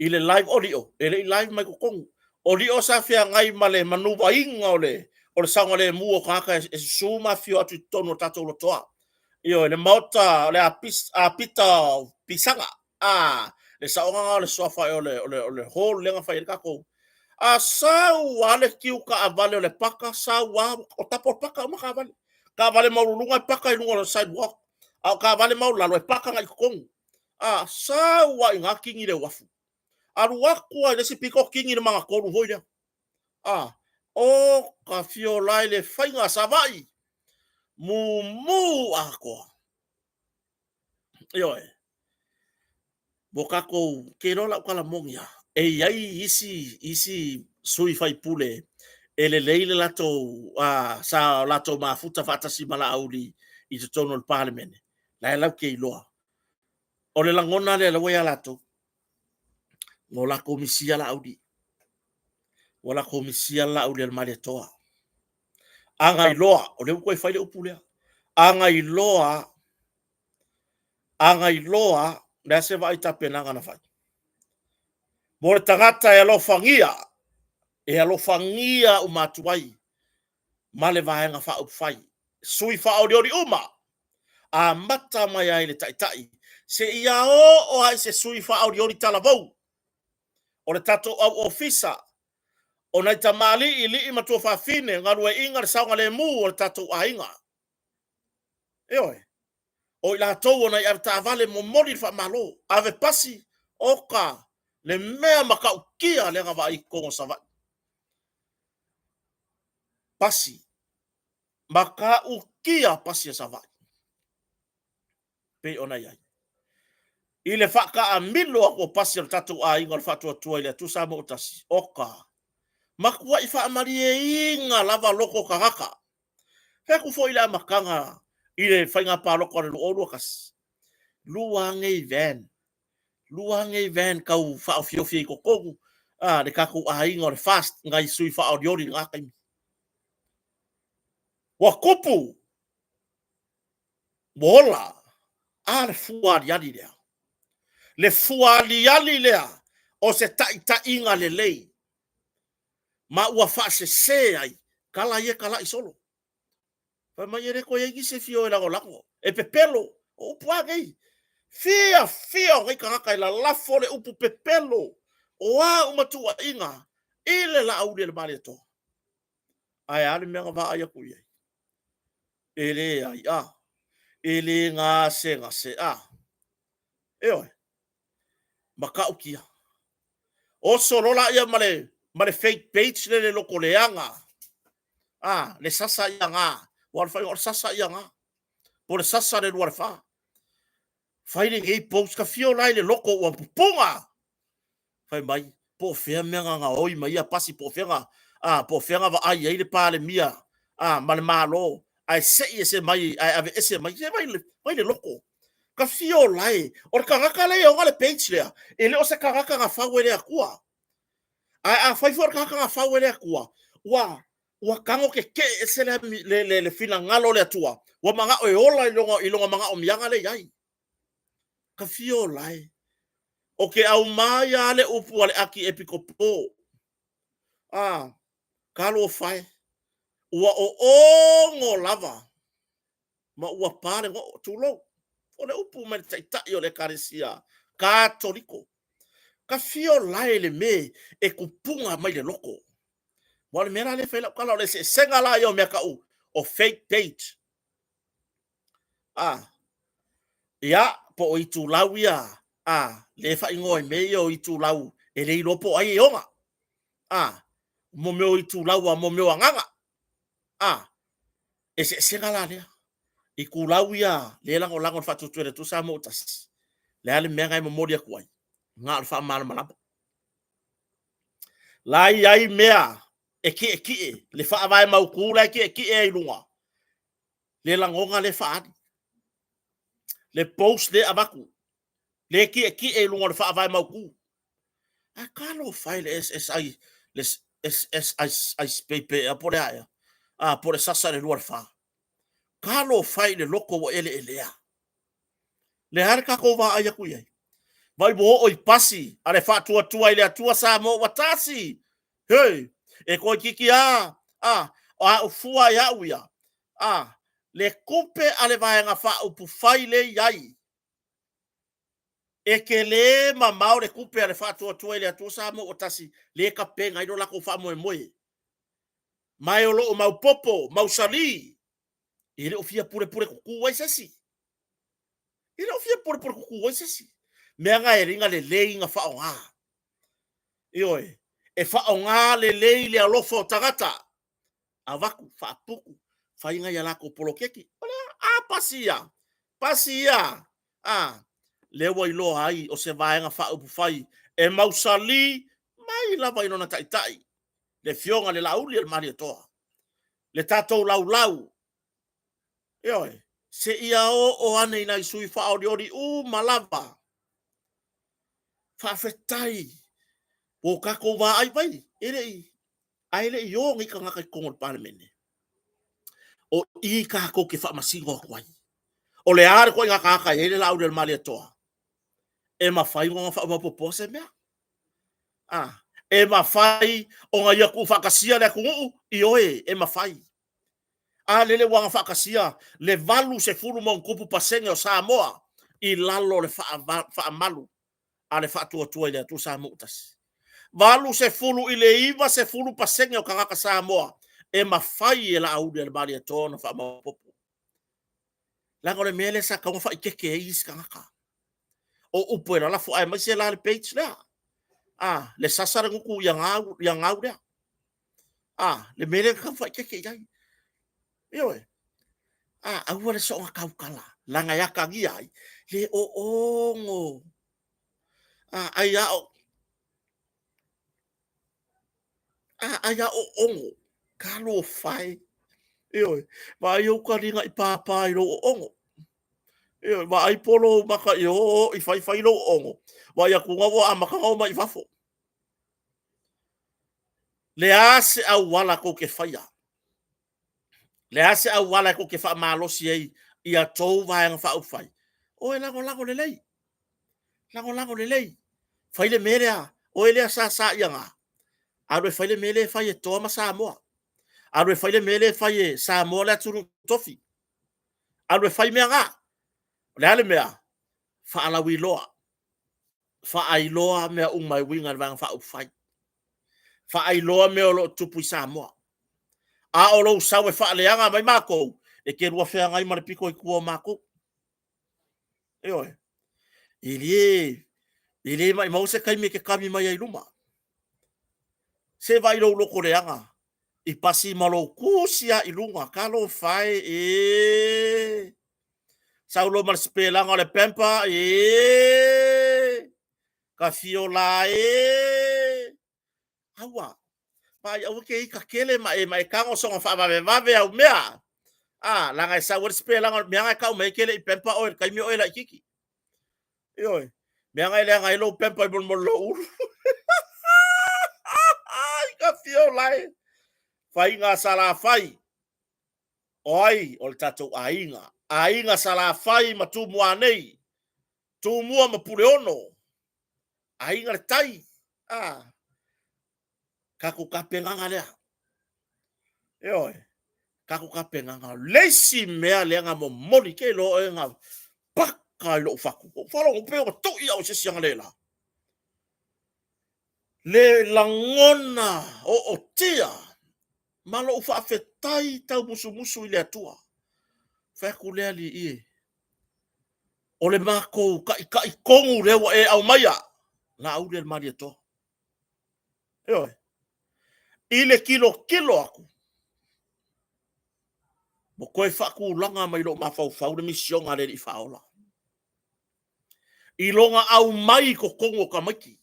i le live o Lio, e le i live mai totonu. O Lio sa feagai ma le manuvaina o le saogalemu o tagata e susu ma afifio atu i totonu o tatou lotoa. Ioe, le maota o le Apita o Pisaga. A, le saoga lena o le suafa o le hall lea na fai ai le tatou. A sau lava le kiu taavale o le paka, sau lava, o tapo o le paka uma taavale. Taavale maualuluga e paka i luga o le sidewalk, a o taavale maualalo e paka agai i totonu. A, sau lava i ina kini le uafu. Alu atu lava i le isi pito kini le magatolu foi lea. A, o ka fiola i le faiga a Savaii, mumu atoa. Ioe. Mo tatou, ke iloa lau tala moni lava, e i ai isi, isi sui faipule e lelei le latou, sa latou mafuta faatasi ma Laauli i totonu o le Palemene, la e latou te iloa. O le lagona lea la ua ia latou, ua latou misia Laauli. Ua latou misia Laauli a le Malietoa. Agailoa, o lea ua toe fai le upu lea. Agailoa, agailoa, le a se vaai tapenaga na fai? Mo le tagata e alofagia, e alofagia uma atu ai ma le Vaega Faaupufai, sui faaolioli uma, amata mai ai le Taitai seia oo lava i se sui faaolioli talavou o le tatou au ofisa, o nai tamalii, lii ma tuafafine, galueaiina le saogalemu o le tatou aiga. Ioe, o i latou o nai avetaavale momoli le faamalo, ave pasi, oka, le mea matautia lea na vaai i totonu o Savaii. Pasi, matautia pasi a Savaii, pei ona i ai. I le faataamilo atu o pasi a le tatou aiga o le Faatuatua i le Atua Samoa ua tasi, oka, matuai faamalieina lava loto o tagata. Fai atu foi i le amataga i le faiga palota o le 2021, lua nei van, lua nei van tau faaofiofi ai i totonu a le tatou aiga o le FAST nai sui faaolioli i lena taimi. Ua tupu, ua ola, a le fua aliali lea. Le fua aliali lea o se taitaiga lelei ma ua faasese ai tala ia e tala'i solo. Fai mai e le toe i ai nisi e fia o e lagolago, e pepelo, o upu a nei. Fiafia o nei tagata e lalafo le upu pepelo o a uma tuuaiga i le Laauli a le Malietoa. Ae a le mea na vaai atu i ai? E leai a, e le gasegase a. Ioe, matautia. Oso loa laia ma le, ma le fake page lea le loto leaga. A, le sasa ia ga. Ua o le faiga o le sasa ia ga. Po o le sasa le lua le fa. Fai lenei post, ka fio la i le loto ua pupuna. Fai mai, po o fea mea na gaoi mai ia pasi, po o fea na, a, po o fea na vaai ai le Palemia, a, ma le Malo, ae sei ese mai, ae ave ese mai, se vai le, vai le loto. Ka fio lae, o le tagata lea e ona le page lea, e le o se tagata na fau e le Atua. Ae a fai foi o le tagata na fau e le Atua, ua, ua tago tetee ese le, le, le, le finagalo o le Atua, ua manao e ola i lona, i lona manaomiaga lea e i ai. Ka fio lae. O ke aumaia a le upu a le Akiepikopo. A, talofa e, ua oogo lava ma ua pa le goo, tulou. O le upu mai le taitai o le Ekalesia Katoliko. Ka fio lae le me e kupuga mai le loko. Aua o le mea la lea e fai lau tala, o le eseesega la ia o mea tau o fake page. A, ia, po o itulau ia, a, le faaigoa i mea ia o itulau e le iloa po o ai e ona. A, mo mea o itulau a mo mea o agaga. A, eseesega la lea. Itulau ia le lagolago i le faatuatua i le Atua Samoa ua tasi. Le a le mea na e momoli atu ai? Na o le faamalamalama. La i ai mea e tietie, le faavae mautu la e tietie ai i luga, le lagona le faaali, le post le avatu, le tietie i luga o le faavae mautu. Ae talofa e le SSI, le SSI pepe ea po o le a ea, a po o le sasa i le 2 i le 4. Talofa e i le loto ua eleelea. Le a le tatou vaai atu i ai? Vai ua oo i pasi a le faatuatua i le Atua Samoa ua tasi. Hei, e toeitiiti a, a, o a ufua e au ia, a, le tupe a le Vaega Faaupufai le i ai, e tele mamao le tupe a le Faatuatua i le Atua Samoa ua tasi le tapena ai lo latou faamoemoe. Ma e o lo o maopoopo, mausali, e le o fia pulepule tutu ai se isi. E le o fia pulepule tutu ai se isi. Mea na e liga lelei na faaaoga. Ioe, e faaaoga lelei le alofa o tagata. Avatu, faaputu, fai nai a latou poloketi. O le a? A, pasi ia. Pasi ia. A, lea ua iloa ai o se Vaega Faaupufai e mausali mai lava i lona taitai, le Afioga i le Laauli a le Malietoa, le tatou laulau. Ioe, seia oo ane i nai sui faaolioli uma lava. Faafetai ua o tatou vaai mai, e le i, ae le i o nei tagata i totonu o le Palemene. O i tatou te faamasino atu ai. O le a le ituaiga tagata e i ai le Laauli a le Malietoa? E mafai ona faamaopoopoa se mea? A, e mafai ona ia tuufaatasia le atunuu? Ioe, e mafai. A lele ua gafaatasia le 80 ma ono tupu pasene o Samoa i lalo o le faamalu a le Faatuatua i le Atua Samoa ua Tasi. 80 i le 90% o tagata Samoa e mafai e Laauli a le Malietoa ona faamaopoopo. Leaga o le mea lea sa tatau ona faaeteete ai isi tagata. O upu e lalafo aemaise la le page lea. A, le sasa le gutu ia gau, ia gau lea. A, le mea lea na tatau ona faaeteete i ai. Ioe. A, aua le soona tautala, leaga e atagia ai le oogo. A, ai a o A, ai a oogo. Talofa e. Ioe. Vaai ou taliga i pāpā i lou oogo. Ioe. Vaai po lou maka i o i faifai lou oogo. Vaai atu ua amata ona omai i fafo. Le a se auala tou te faia? Le a se auala e tou te faamalosi ai ia tou Vaega Faaupufai? O e lagolago lelei. Lagolago lelei. Fai le mea lea. Oe lea sa sa ia ngā. Alu e fai le mea lea e fai e Toa ma Samoa. Alu e fai le mea lea e fai e Samoa le atunuu tofi. Alu e fai mea ngā. O le a le mea? Faalauiloa. Faailoa mea uma e uiga i le Vaega Faaupufai. Faailoa mea o lo o tupu i Samoa. A o lou sau e faaleaga mai matou, e te lua feagai ma le pito i tua o matou. Ioe. E le, e le maumau se taimi e te kami mai ai i luma. Se vaai lou loto leaga i pasi ma lou tusi lava i luga, talofa e, e. Sau loa ma le sipelaga o le pamper, e. Ka fiola e. Aua, vaai aua ke ita tele ma e, ma e tago soga faavavevave au mea. A, leaga e sau ai le sipelaga o le mea na e tau mai ai ke le i pamper oe i le taimi o e laitiiti. Ioe, mea na e leaga ai lou pamper i molemole lou ulu. Ai, ka fiola e. Faiga Salafai. O ai? O le tatou aiga. Aiga Salafai ma Tumua nei. Tumua ma Puleono. Aiga le Tai. A. Tatou tapenaga lea. Ioe. Tatou tapenaga. O le isi mea lea na momoli, ke iloa oe na pak. Oka i lou fatu. Ou faalogo pei ua tui au i se isi analeila. Le lagona ootia ma lou faafetai taumusumusu i le Atua. Fai atu lea Alii e, o le matou taitai tonu lea ua e aumaia, Laauli a le Malietoa. Ioe. I le tilotilo atu, ua toe faatulaga mai lou mafaufau le misiona a le Alii Faaola. I lona aumai i totonu o tamaiti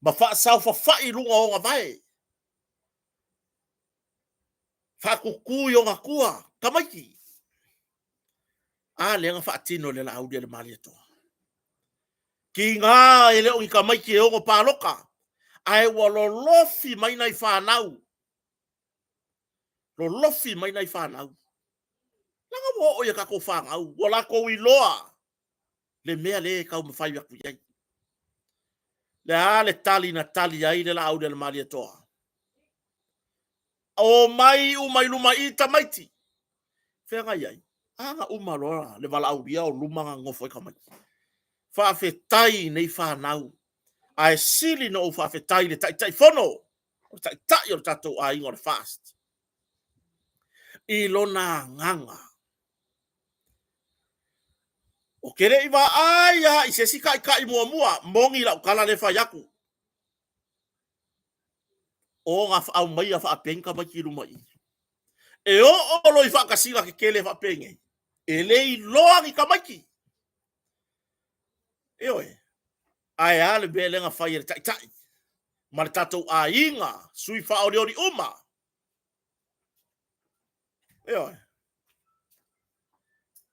ma faasaofafai i luga o ona vae, faatutu i ona tua tamaiti. A lea na faatino e le Laauli a le Malietoa. Tiga e le o ni tamaiti e ono palota, ae ua lolofi mai nai fanau, lolofi mai nai fanau. Leaga ua oo i a tatou fanau, ua latou iloa le mea lea e taumafai atu i ai. Le a le tali na tali ai le Laauli a le Malietoa? Omai uma i luma i i tamaiti. Feagai ai? A na uma loa le valaaulia o luma na nonofo ai tamaiti. Faafetai i nei fanau, ae sili ona ou faafetai i le Taitaifono, o le Taitai o le tatou aiga o le FAST, i lona agaga. Ou te le i vaai lava i se isi taitai muamua, moni lau tala lea e fai atu, o na aumaia faapea ni tamaiti i luma i i. E oo loa i faatasiga tetele faapenei, e le iloa ni tamaiti. Ioe. Ae a le mea lea na fai e le Taitai ma le tatou aiga, sui faaolioli uma. Ioe.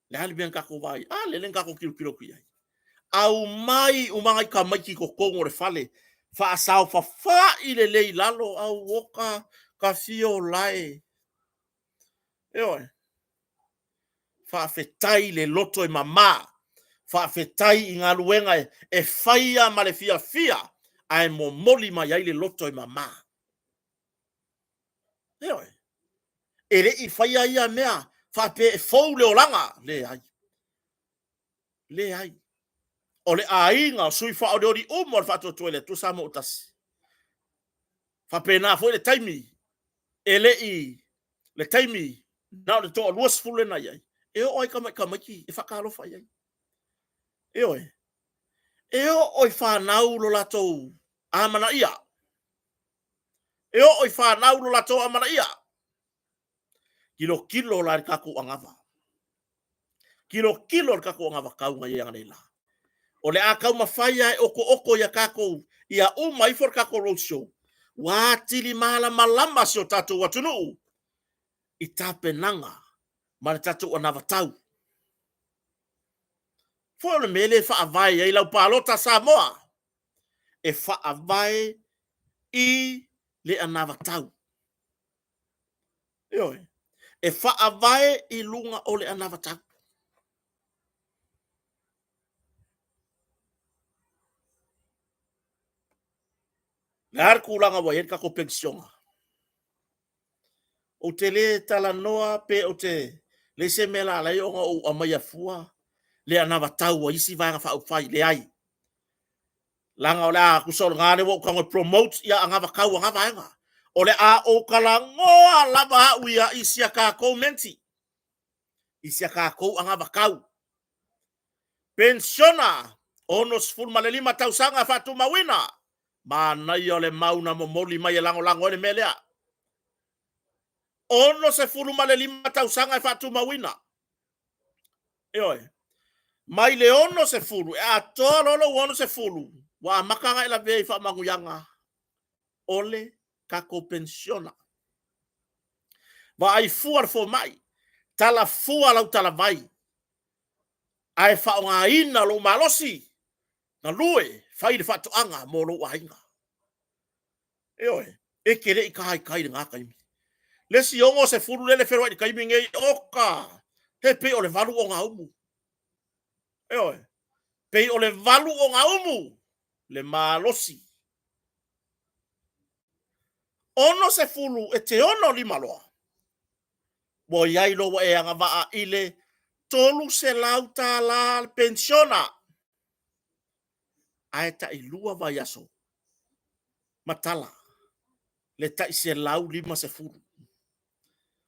Le a le mea na tatou vaai? A lele na tatou tilotilo atu i ai. Aumai uma nai tamaiti i totonu o le fale, faasaofafai lelei i lalo, au oka ka fio lae. Ioe. Faafetai le loto e mama, faafetai i galuega e faia ma le fiafia, ae momoli mai ai le loto e mama. Ioe. E le i faia ia mea faapea e fou le olaga. Leai. Leai. O le aiga o sui faaolioli uma o le Faatuatua i le Atua Samoa ua tasi. Faapena foi le taimi e le i le taimi na o le toa 20 lena i ai, e oo ai tamaiti e faatalofa i ai. Ioe. E oo i fanau lo latou amanaia. E oo i fanau lo latou amanaia. Tilotilo la i le tatou anava. Tilotilo i le tatou anavatau na i ai analeila. O le a taumafai lava e otooto ia tatou, ia uma ifo le tatou road show, ua atili malamalama si o tatou atunuu i tapenaga ma le tatou anavatau. Foi o le mea lea e faavae ai lau palota Samoa, e faavae i le anavatau. Ioe. E faavae i luga o le anavatau. Le a le tulaga ua i ai le tatou penisiona? Ou te le talanoa pe ou te leai se mea la alai ona ou aumaia fua le anavatau a isi Vaega Faaupufai. Leai. Leaga o le a tusa o lena lea ua ou tago e promote ia anavatau a na vaega. O le a ou talanoa lava au ia i si a tatou menti, i si a tatou anavatau. Penisiona, 65 tausaga faatumauina. Manaia o le mau na momoli mai e lagolago ai le mea lea. 65 tausaga e faatumauina. Ioe. Mai le 60, e atoa loa lou 60, ua amata ona e lavea i faamanuiaga o le tatou penisiona. Vaai fua le fomai, tala fua lau talavai, ae faaaogaina lou malosi, galue, fai le faatoaga mo lou aiga. Ioe, e te le i taitai i lena taimi. Le isi 60 lea e feoai i le taimi nei, oka, he pei o le valu ogaumu. Ioe, pei o le valu ogaumu le malosi. 60 e te 65 loa, ua i ai loa ua e agavaa i le $300 le penisiona, ae tai 2 vaiaso ma tala le tai 150.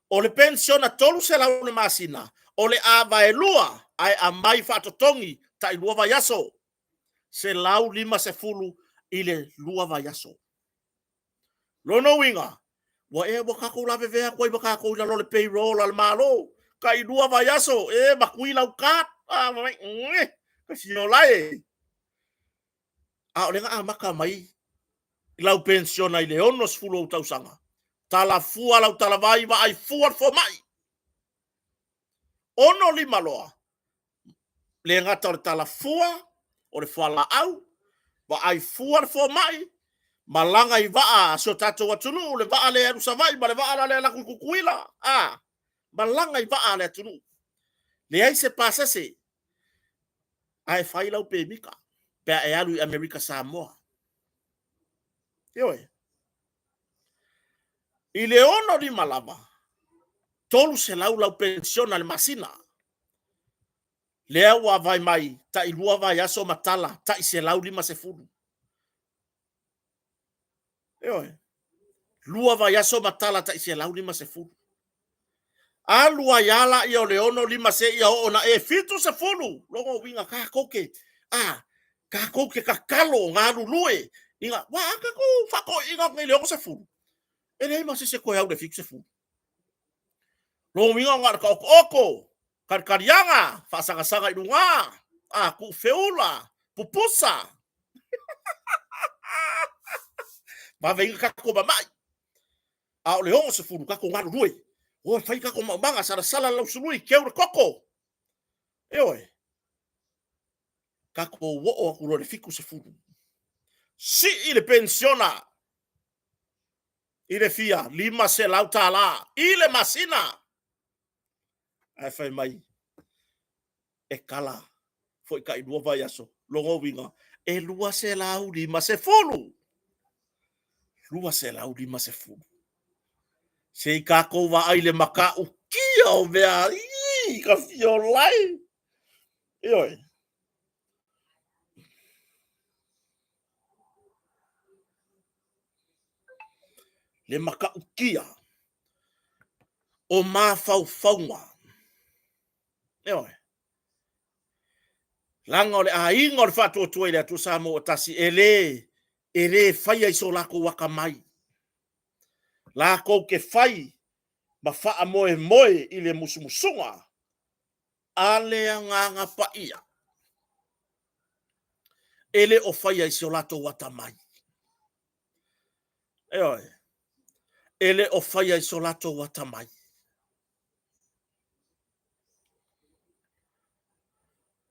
O le penisiona 300 le masina, o le a vaelua ae aumai faatotogi tai 2 vaiaso, 150 i le 2 vaiaso. Lona uiga, ua ea ua tatou lavevea atu ai ma tatou i lalo o le payroll a le Malo, tai 2 vaiaso, e matui lau card, Fiola e. A o lea na amata mai lau penisiona i le 60 ou tausaga, tala fua lau talavai, vaai fua le fomai. 65 loa, le gata o le tala fua, o le fualaau, vaai fua le fomai, malaga i vaa a si o tatou atunuu, le vaa lea e alu i Savaii ma le vaa lea e alu atu i Tutuila, a, malaga i vaa a le atunuu. Leai se pasese, ae fai lau pemita pe a e alu i Amerika Samoa. Ioe. I le 65 lava, 300 lau penisiona i le masina. Lea ua vaai mai, tai 2 vaiaso ma tala, tai 150. Ioe. 2 vaiaso ma tala tai 150. Alu ai lava laia o le 65 seia oo ina e 70. Lona uiga tatou te, a, tatou te tatalo galulue ina, aua a tatou faatoeaiina atu nei i le 60, e leai ma se isi e toe au i le 70. Lona uiga na o le taotooto, talitaliaga, faasagasaga i luga, a, tuufeula, pupusa. Vave ai ona tatou mamai. A o le 60, tatou galulue. O e fai tatou maumaga, salasala le lausului, keu le koko. Ioe. Tatou oo atu loa i le 70. Sii le penisiona i le fia $500 i le masina. Ae fai mai, e kala foi tai 2 vaiaso. Lona uiga, e 250. 250. Se i tatou vaai i le matautia o mea, ii, ka fiolai. Ioe. Le matautia o mafaufauga. Ioe. Leaga o le aiga o le Faatuatua i le Atua Samoa ua tasi, e le, e le faia i so latou atamai. Latou te fai ma faamoemoe i le musumusuga a le Agaga Paia. E le o faia i so latou atamai. Ioe. E le o faia i so latou atamai.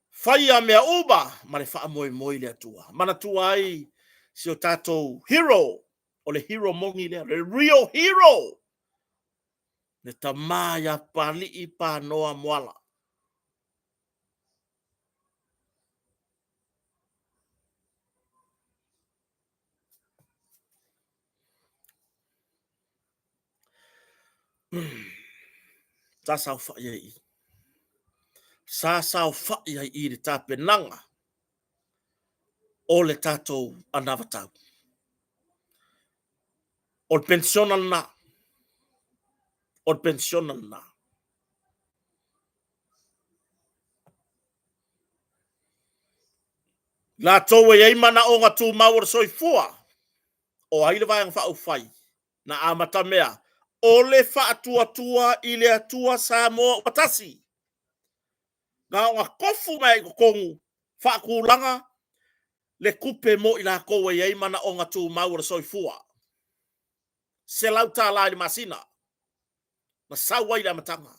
Faia mea uma ma le faamoemoe i le Atua. Manatua ai si o tatou hero, o le hero moni lea, le real hero, le tama ia Papalii Panoa Moala. Sa saofai ai i. Sa saofai ai i le tapenaga o le tatou anavatau. O le penisiona lena. O le penisiona lena. Latou e i ai manaoga tumau o le soifua, o ai le Vaega Faaupufai na amatamea o le faatuatua i le Atua Samoa ua tasi, na ona tofu mai i totonu faatulaga le tupe mo i latou e i ai manaoga tumau o le soifua. $100 i le masina na sau ai le amataga.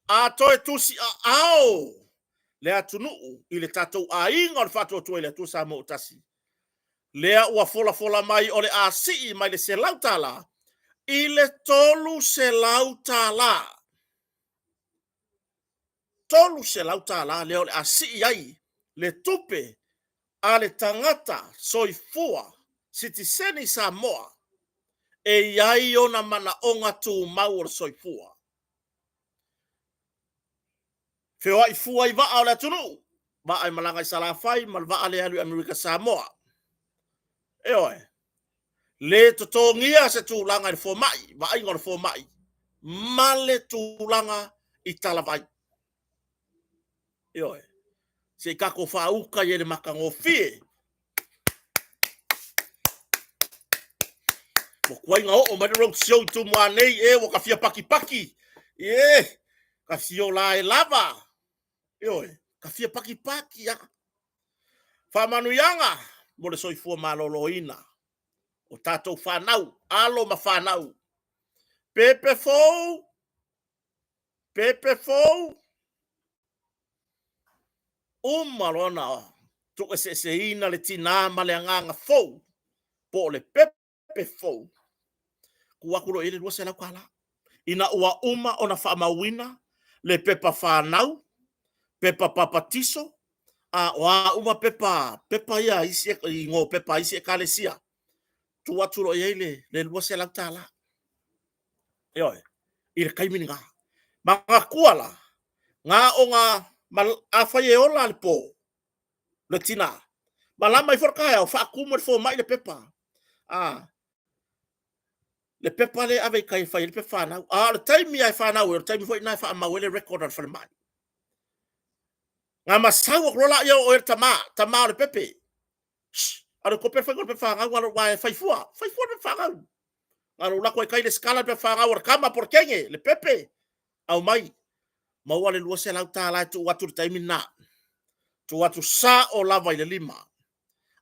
A toe tusiaao le atunuu i le tatou aiga o le Faatuatua i le Atua Samoa ua Tasi, lea ua folafola mai o le a sii mai le $100 i le $300. $300 lea o le a sii ai le tupe a le tagata soifua sitiseni Samoa e i ai ona manaoga tumau o le soifua. Feoai fua i vaa o le atunuu, vaa e malaga i Salafai ma le vaa lea e alu i Amerika Samoa. Ioe, le totogia se tulaga i le fomai, vaaiga o le fomai, ma le tulaga i talavai. Ioe, se i tatou faauta i ai le matagofie. Ua tuai na oo mai le road show i Tumua nei, e ua ta fia patipati, e ta fia ola ai lava. Ioe, ta fia patipati lava. Faamanuiaga mo le soifua maloloina o tatou fanau, alo ma fanau. Pepe fou, pepe fou, uma loa ona tuueseeseina le tina ma le agaga fou, po o le pepe fou, tuu atu loa i ai le $200. Ina ua uma ona faamauina le pepa fanau, pepa papatiso, a o a uma pepa, pepa ia a isi, igoa o pepa a isi ekalesia, tuu atu loa i ai le $200. Ioe, i le taimi lena. Manatua la, na ona, afai e ola le po, le tina, malama ifo le taeao, faatumu e le fomai le pepa. A, le pepa lea e ave i tai e fai ai le pepa fanau. A o le taimi lava e fanau ai, o le taimi foi lena e faamau ai le record a le falemai. Na masau atu loa laia o oe le tama, tama o le pepe. Shh, alu e kope le faiga o le pepa fanau, alu aua e fai fua, fai fua le pepa fanau. Na lou lako ai tai lesitala le pepa fanau a le tama po o le teine, le pepe, aumai. Maua le $200 e tuu atu i le taimi lena. Tuu atu sao lava i le lima.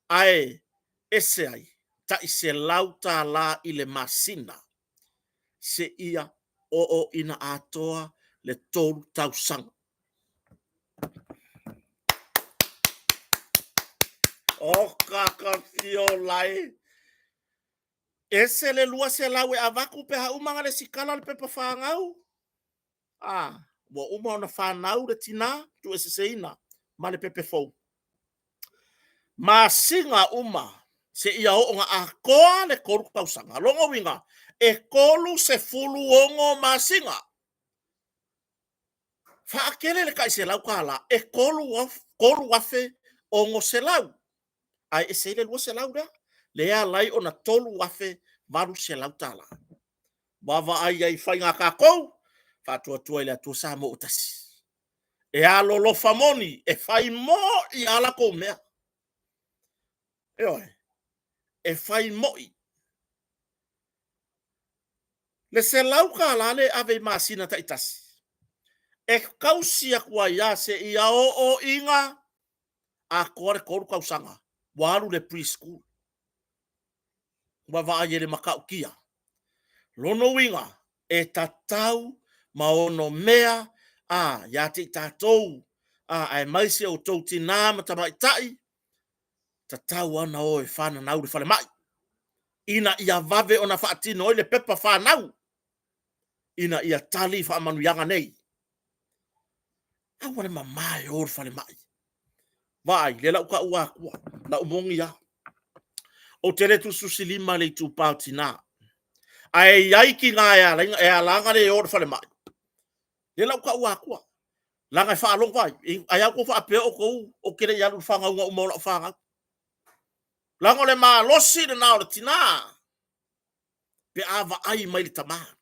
Ae ese ai, tai $100 i le masina seia oo ina atoa le 3 tausaga. O kakafiola e! Ese le 200 e avatu pe a uma ona lesitala le pepa fanau. A, ua uma ona fanau le tina, tuueseseina ma le pepe fou. Masina uma seia oo ina atoa le 3 tausaga. O lona uiga, e 36 masina. Faatele le tai $100, e $3,600. Ae ese ai le $200 lea, lea e ala ai ona $3,800. Vaavaai ai i faiga a tatou, Faatuatua i le Atua Samoa ua Tasi. E alolofa moni, e fai moi lava latou mea. Ioe, e fai moi. Le $100 lea e ave i masina taitasi, e tausi atu ai lava seia oo ina atoa le 3 tausaga, ua alu i le pre-school. Ua vaai ai i le matautia. Lona uiga, e tatau ma onomea a ia te i tatou, aemaise o outou tina ma tamaitai, tatau lava ona o e fananau i le falemai, ina ia vave ona faatino ai le pepa fanau, ina ia tali faamanuiaga nei. Aua le mama e o i le falemai. Vaai, lea la ua taua atua, lau moni lava. Ou te le tusitusilima i le itupa o tina, ae i ai tina e ala ona le o i le falemai, lea la ua taua atua. Leaga e faalogo, vaai, ai lava outou faapea outou ou te le i alu i le fanauga uma o lau fanau. Leaga o le malosi lena o le tina pe a vaai mai le tama.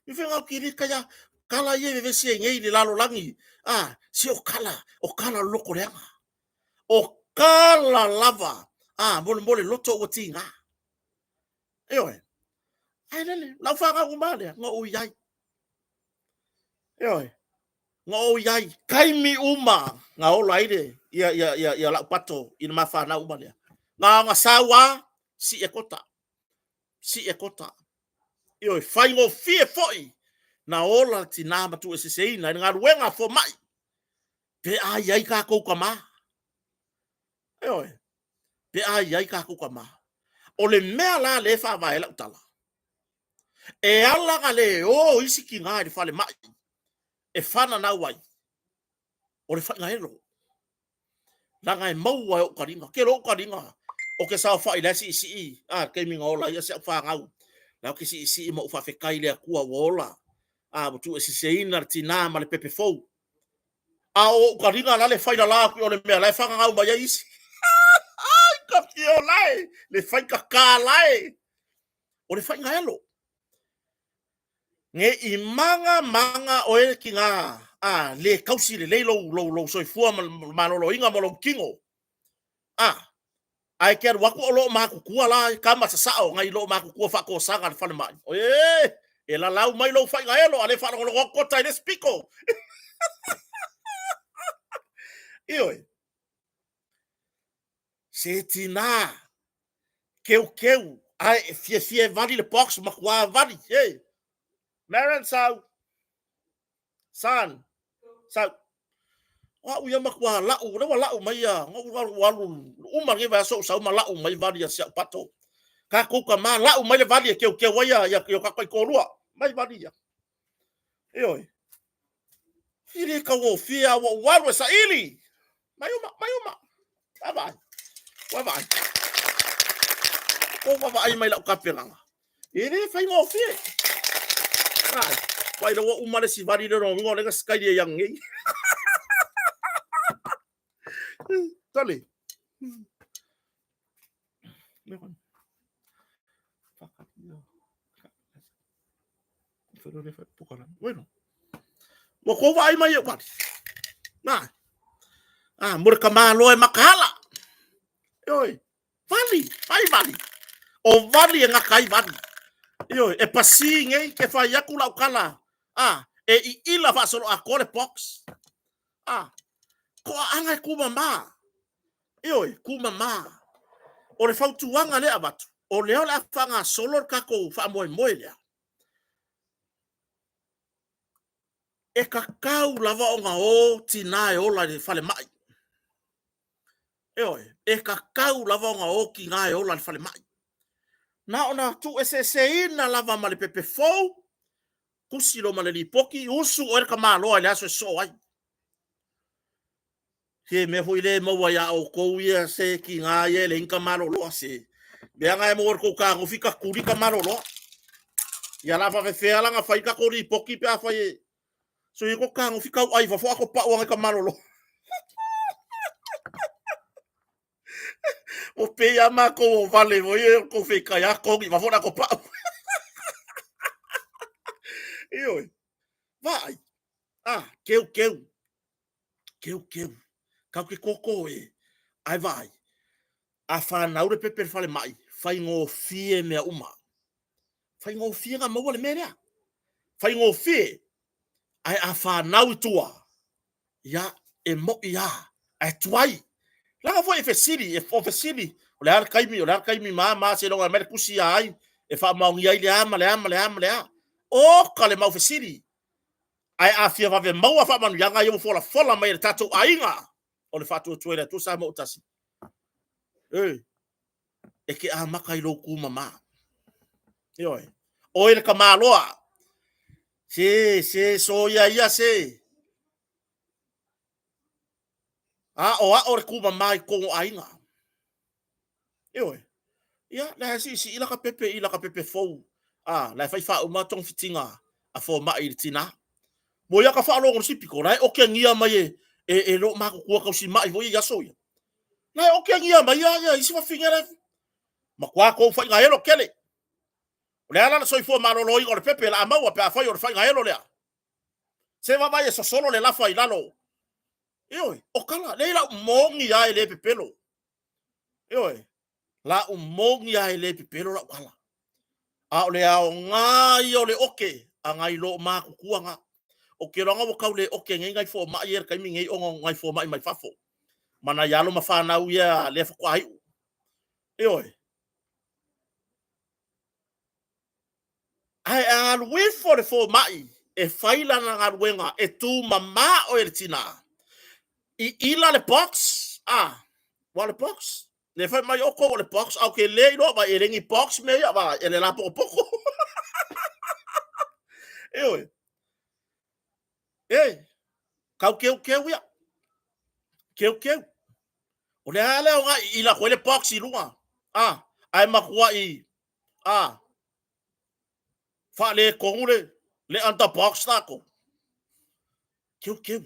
I fai au kili kai kala ia e vevesi ai nei i le lalolagi, a se o kala, o kala o le loto leaga. O kala lava, a mo le mo le loto ua tiga. Ioe. Ae lele, lau fanau uma lea, na ou i ai. Ioe. Na ou i ai, taimi uma na ola ai le, ia, ia, ia, ia lau pato i le ma fanau uma lea. Na ona sau lava, sii e kota. Sii e kota. Ioe, faigofie foi na ola le tina ma tuueseseina i le galuega a fomai pe a i ai tatou tama. Ioe, pe a i ai tatou tama. O le mea la lea e faavae ai lau tala, e ala ona le o isi tina i le falemai e fananau ai, o le faigaelo. Leaga e maua e ou taliga. Tele ou taliga, ou te saofai la e siisii, a, le taimi na ola ai si au fanau, la ou te siisii ma ou faafetai i le Atua ua ola, a, ua tuueseseina le tina ma le pepe fou. A o ou kaliga la le fai lala aku i o le mea la e fagagau mai ai isi. Ai, ka fio lae, le fai kaka lae. O le faiga elo. Nge i maga maga oe ki ngā a le kausi lelei lou, lou, lou soifua ma maloloina ma lou tino. A, ae te alu atu o loo matutua la tama sasao nai loo matutua faatosaga le falemai. E, e lalau mai lou faiga elo a le faalogologo atu kota i le isi pito. Ioe. Se tina, keukeu, ae e fiafia e vali le box, matua vali. Hey. Maren sau. Son. Sau. O au ia matua lau, lea ua lau mai ia, ua alu uma lenei vaiaso ou sau ma lau mai vali a si au pato. Tatou tama lau mai le vali e keukeu ai ia, ia, ia o tatou taitoalua. Mai vali ia. Ioe. E le taugofie a ua ou alu e saili. Mai uma, mai uma. Vaavaai. Vaavaai. Kou vaavaai mai lau tapenaga. E le faigofie. Ai, vai ua uma le si vali le lona o le na sikaili ai anei. Tali. Bueno. Ua kou vaai mai e vali. Nā. Ah, mo le kamalo e makahala. Oi, vali, vai vali. O vali e ngaka ai vali. Ioe, e pasi nei ke fai aku lau kala. Ah, e iila faasolo atoa le box. Ah, toaaga e tumama. Ioe, tumama. O le fautuaga lea avatu, o lea o le a faagasolo le tatou faamoemoe lea. E tatau lava ona o tina e ola i le falemai. Ioe, e tatau lava ona o tina e ola i le falemai. Na ona tuueseeseina lava ma le pepe fou, tusi loa ma le lipoti, usu oe le tamaloa i le aso e sosoo ai. Se mea foi lea e maua ia outou ia se tiga ia e leai ni tamaloloa se mea na e maua i le tou tagofi tatuli tamaloloa. Ia la faafefea la na fai tatou lipoti pe afai e so ia tou tagofi tauai i fafo a topau anga i tamaloloa. Ua pei lava matou o vale foi e tou feitai a togi i fafo le atopau. Ioe. Vaai. Ah, keu keu. Keukeu. Tatou te toto e. Ae vaai, a fanau le pepe i le falemai, faigofie mea uma. Faigofie ona maua le mea lea. Faigofie. Ae a fanau i tua, ia, e mo'i lava, ae tuai. Leaga foi e fesili, e o fesili, o le a le taimi, o le a le taimi ma a ma a seiloga e aumai le tusi a ai, e faamaonia ai le a ma le a ma le a ma le a. Oka le mau fesili. Ae a fia vave maua faamanuiaga ia ua folafola mai e le tatou aiga o le Faatuatua i le Atua Samoa ua tasi, e, e te amata i lou tumama. Ioe. Oe le tamaloa, se, se, soia ia se. Aoao le tumama i totonu o aiga. Ioe. Ia, la e siisii la ka pepe i la ka pepe fou. A, la e fai faauma togafitiga a fomai i le tinā. Mo ia ka faalogo le sipiko, la e okegia mai e, e, e loo matutua tausimai foi i aso ia. La e okegia mai ia, ia isi wafine la e matua kou faiga elo kele. O le ala le soifua maloloina o le pepe la a maua pe afai o le faiga elo lea. Se vaavaai e sosolo le lafa i lalo. Ioe, o kala, lea lau moni lava e le pepelo. Ioe, lau moni lava e le pepelo lau tala. A o le aoga ia o le oke a nai loo matutua na. O ke iloaga ua tau le oke nei nai fomai ia i le taimi nei ona o nai fomai mai fafo. Ma nai alo ma fanau ia lea faatoa iu. Ioe. Ae a alu ifo le fomai e fai lana galuega e tumama oe le tina, iila le box, a, ua o le box, le fai mai outou o le box, a ou te le iloa vai e le ni box mea ia, vai e le lapotopoto. Ioe. E, tau keukeu ia. Keukeu. O le a le aoga iila atu ai le box i luga, a, ae matuai, a, faaletonu le, le under box tatou. Keukeu.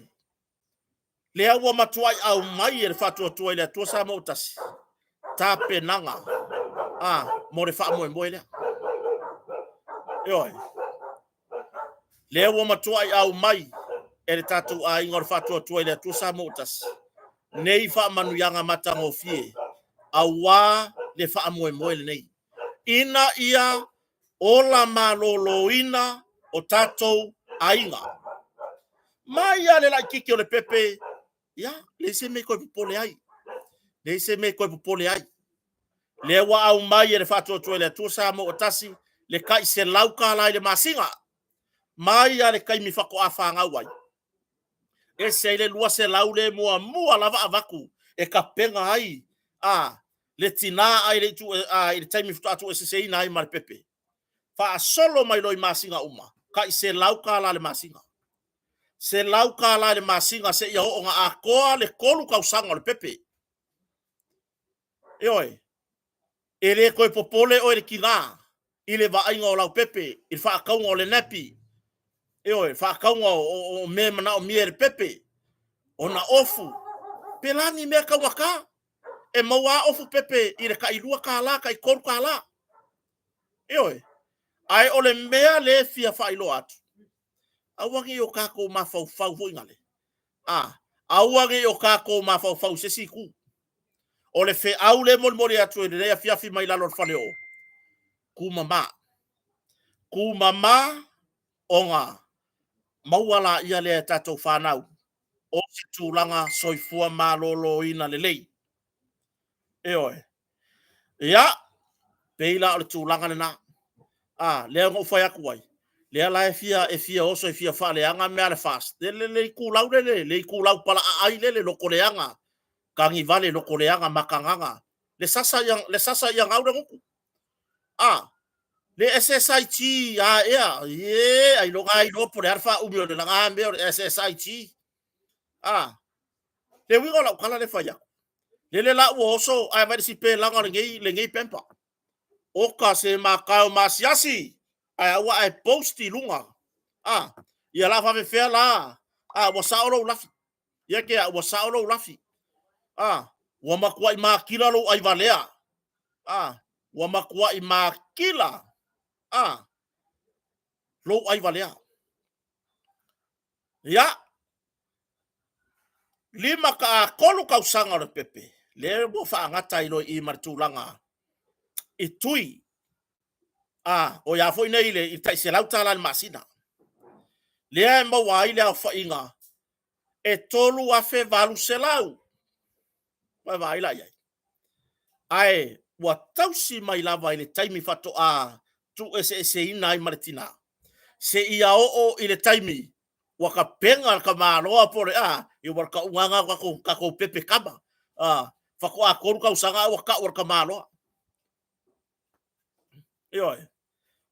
Lea ua matuai aumai e le Faatuatua i le Atua Samoa ua Tasi tapenaga a mo le faamoemoe lea. Ioe. Lea ua matuai aumai e le tatou aiga o le Faatuatua i le Atua Samoa ua Tasi nei faamanuiaga matagofie aua le faamoemoe lenei, ina ia ola maloloina o tatou aiga. Mai lava le laititi o le pepe, ia, leai se mea e toe popole ai. Leai se mea e toe popole ai. Lea ua aumai e le Faatuatua i le Atua Samoa ua Tasi le tai $100 i le masina, mai lava le taimi faatoa fanau ai, ese ai le $200 lea e muamua lava avatu e tapena ai a le tina ae le i le taimi faatoa tuueseseina ai ma le pepe. Faasolo mai loa i masina uma, tai $100 i le masina. $100 i le masina seia oo ina atoa le 3 tausaga o le pepe. Ioe, e le toe popole oe le tina i le vaaiga o lau pepe, i le faatauga o le nappy, ioe, faatauga o mea e manaomia e le pepe, ona ofu, pe la ni mea taugata. E maua lava ofu pepe i le tai $2, tai $3. Ioe. Ae o le mea lea e fia faailoa atu, aua ne i o tatou mafaufau foi nale, a, aua ne i o tatou mafaufau i se isi itu. O le feau lea e molimoli atu i lenei afiafi mai lalo o le faleoo, tumama. Tumama ona maua laia lea e tatou fanau o se tulaga soifua maloloina lelei. Ioe. Ia, pei la o le tulaga lena. A, lea na ou fai atu ai, lea la e fia, e fia oso e fia faaleaga mea a le FAST, le, le, le itulau lele, le itulau palaaai lele, lotoleaga, tagivale lotoleaga, makagaga, le sasa ia, le sasa ia gau le gutu. A, le SSIG a ea, ie, ailoga a iloa po o le a le faaumi o le laga mea o le SSIG. A, le uiga o lau tala lea e fai atu, lele la ua oso ae vaai le sipelaga o lenei, lenei pamper. Oka se matae o maasiasi, ae a ua ae post i luga. A, ia la faafefea la, a ua sao lou lafi. Ia ke a ua sao lou lafi. A, ua matuai matila lou aivalea. A, ua matuai matila a lou aivalea. Ia, 53 tausaga o le pepe, lea ua faagata ai loa i i ma le tulaga i tui. A, o ia foi nei i le tai $100 i le masina. Lea e maua ai le aofaiga e $3,800. Ua vaai la i ai. Ae ua tausi mai lava i le taimi faatoa tuueseeseina ai ma le tina, seia oo i le taimi ua tapena le tamaloa po o le a, ia ua tauga lena o tatou, tatou pepe kama. A, faatoa 3 tausaga ae ua tau e le tamaloa. Ioe.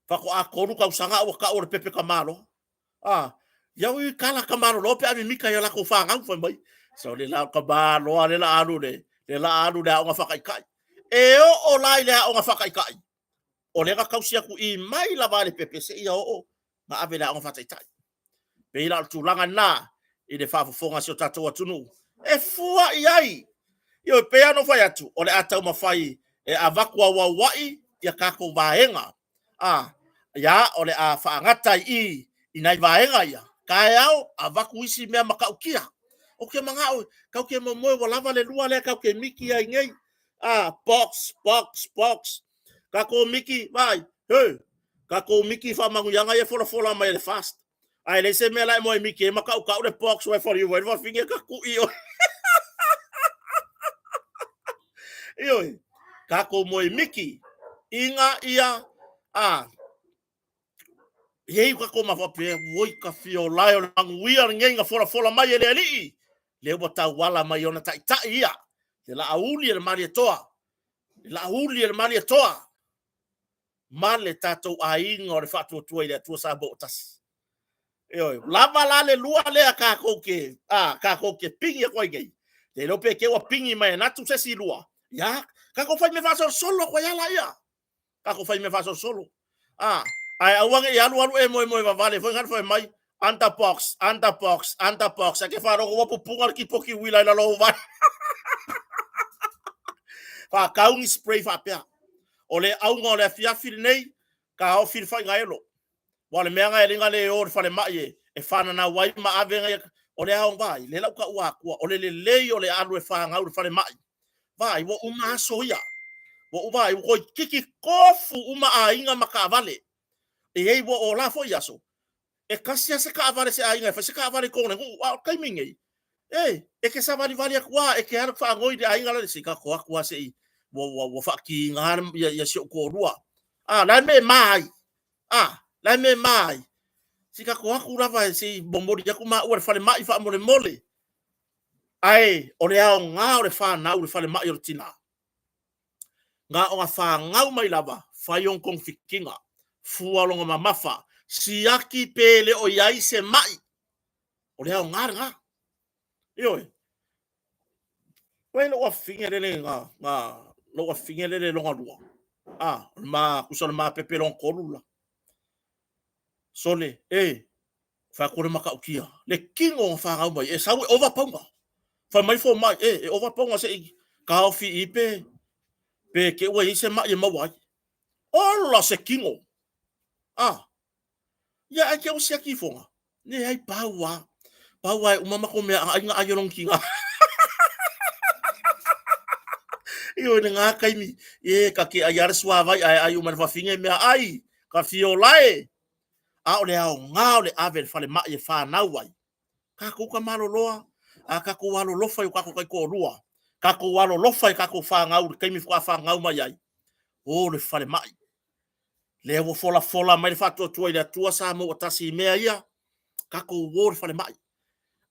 Faatoa 3 tausaga ae ua tau o le pepe tamaloa. A, ia ui kala tamaloloa pe a mimita i a latou fanau fai mai. So le la o tamaloa le la alu le, le la alu le aoga faataitai. E oo la i le aoga faataitai, o lea na tausi atu i mai lava le pepe seia oo na ave i le aoga faataitai. Pei la o le tulaga lena i le faafofoga a si o tatou atunuu e fua i ai. Ioe, pei lava ona ou fai atu, o le a taumafai e avatu auauai ia tatou vaega. A, ia, o le a faagata i i i nai vaega ia. Taeao, avatu isi mea matautia. Ou te manao, tatou te momoe ua lava le lua lea tatou te miti ai nei. A, box, box, box. Tatou miti, vaai, he, tatou miti i faamanuiaga ia e folafola mai e le FAST. Ae leai se mea la e moe miti ai ma tautau le box ua e faliu ai le fafine e tatui oe. Ioe, tatou moe miti ina ia a i ai tatou mafaapea, oi ka fiolae o le manuia lenei na folafola mai e le Alii, lea ua tauala mai ona taitai ia, le laauli e le Malietoa, le laauli e le Malietoa ma le tatou aiga o le Faatuatua i le Atua Samoa ua Tasi. Ioe, lava la le lua lea tatou te, a, tatou te pigi atu ai nei. Le iloa pe te ua pigi mai anatu se isi lua. Ia, tatou fai mea faasolosolo atu ai lava laia. Tatou fai mea faasolosolo. A, ae aua ne i alu alu e moemoe vavale foi ngana fai mai. Anta box, anta box, anta box. Ake wharongo wa pupunga le kipoki wila i lalo o vai. Whakaungi spray whapea. O le aunga o le afiafi lenei, ka ofi le whainga elo. Wa le meanga e linga le o le whale mai e, e whanana wai ma ave ngai o le ao vai, le lau ka ua akua, o le lelei o le alu e whangau le whale mai. Vai, ua uma aso ia. Ua uma, ua koi kiki kofu uma a inga makavale. E ei ua o la foi aso. E kasi a se kaavale se aiga e fai se kaavale i kona nuu, a o le taimi nei, e, e ke savalivali atu a, e ke alu faanoi le aiga la se i kako atu a se i, ua, ua, ua faakiga ia, ia si ou toalua. A, la e me ma ai. A, la e me ma ai. Se i kako atu lava se i momoli atu maua le falemai faamolemole. Ae, o le aoga o le whanau le falemai o le tinā. Na ona fanau mai lava, fai ona togafitiga, fua lona mamafa, siaki pe le o i ai se mai. O le aoga lena. Ioe. Uai lou afafine lele na, na, lou afafine lele lona lua. A, o le ma, tusa o le mapepe lona tolu la. Sole, e, fai atu le matautia, le kino na fanau mai, e sau e ova pauga. Fai mai fomai, e, e ova pauga se i taofi i pe, pe te ua i ai se mai e maua ai. Ola se kino! A, ia ai te ua siaki ifoga. Ne ai pau a, pau a e uma matou mea ai nga ai o lona tina. Ioe le ngā taimi, e ka ke ai a le suavai ae ai uma le fafine mea ai, ka fiola e. A o le aoga o le ave i le falemai e fanau ai. Tatou ka maloloa, a tatou alolofa i o tatou taitoalua, tatou alolofa i tatou fanau i le taimi faatoa fanau mai ai, o le falemai. Lea ua folafola mai le faatuatua i le Atua Samoa ua tasi i mea ia, tatou o le falemai.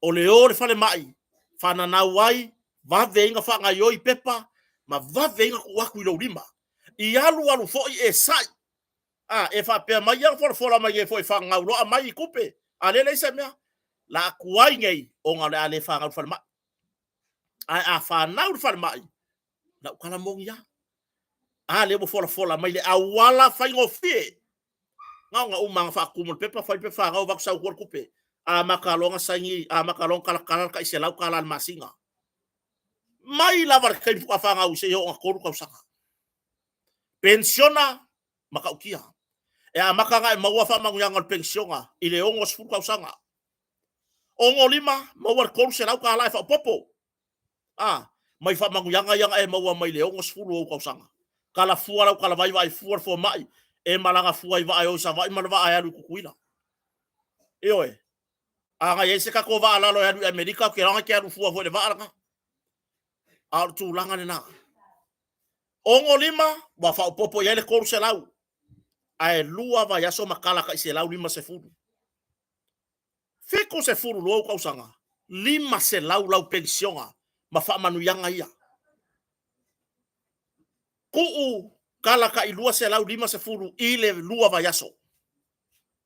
O le o le falemai, fananau ai, vave ai ona faagaoioi pepa, ma vave ai ona tuu atu i lou lima. I alu alu foi e sai, a e faapea mai, ia folafola mai nei foi e faagau loa aumai i tupe, a lea e leai se mea. La atu ai nei ona o le a le fanau i le falemai. Ae a fanau i le falemai, lau tala moni lava. A lea ua folafola mai le auala faigofie. Na ona uma ona faatumu le pepa, fai le pepa fanau, avatu sau tua le tupe. Amata loa ona saini, amata loa ona talatala le tai $100 i le masina. Mai lava le taimi faatoa fanau seia oo ina 3 tausaga. Penisiona, matautia. E amata ona e maua faamanuiaga o le penisiona i le 60 tausaga. 65, maua le $300 e faaopoopo. A, mai faamanuiaga ia na e maua mai le 60 o ou tausaga. Tala fua lau talavai vaai fua le fomai, e malaga fua i vaa e o i Savaii ma le vaa e alu i Tutuila. Ioe. A na i ai se tatou vaa lalo e alu i Amerika, ou te iloa na te alu fua foi i le vaa lena. A o le tulaga lena. 65, ua faaopoopo i ai le 300, ae lua vaiaso ma tala tai 150. 72 ou tausaga, 500 lau penisiona ma faamanuiaga ia. Tuu tala tai 250 i le lua vaiaso.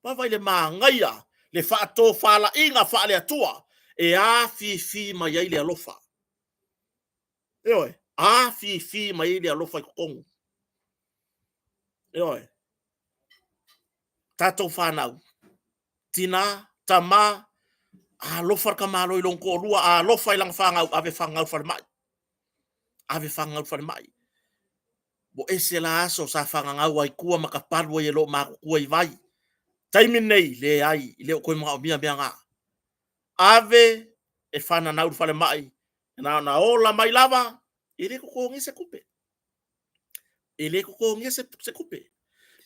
Vaavaai le manaia, le faatofalaiga faale-Atua e afifi mai ai le alofa. Ioe, afifi mai ai le alofa i totonu. Ioe. Tatou fanau, tina, tama, alofa le tamaloa i lona toalua, alofa i lana fanau, ave fanau i le falemai. Ave fanau i le falemai. Ua ese la aso sa fagagau ai tua ma tapalu ai e loo matutua i vai. Taimi lenei, leai, e le o toe manaomia mea na. Ave e fananau i le falemai, na ona ola mai lava, e le totogia se tupe. E le totogia se, se tupe.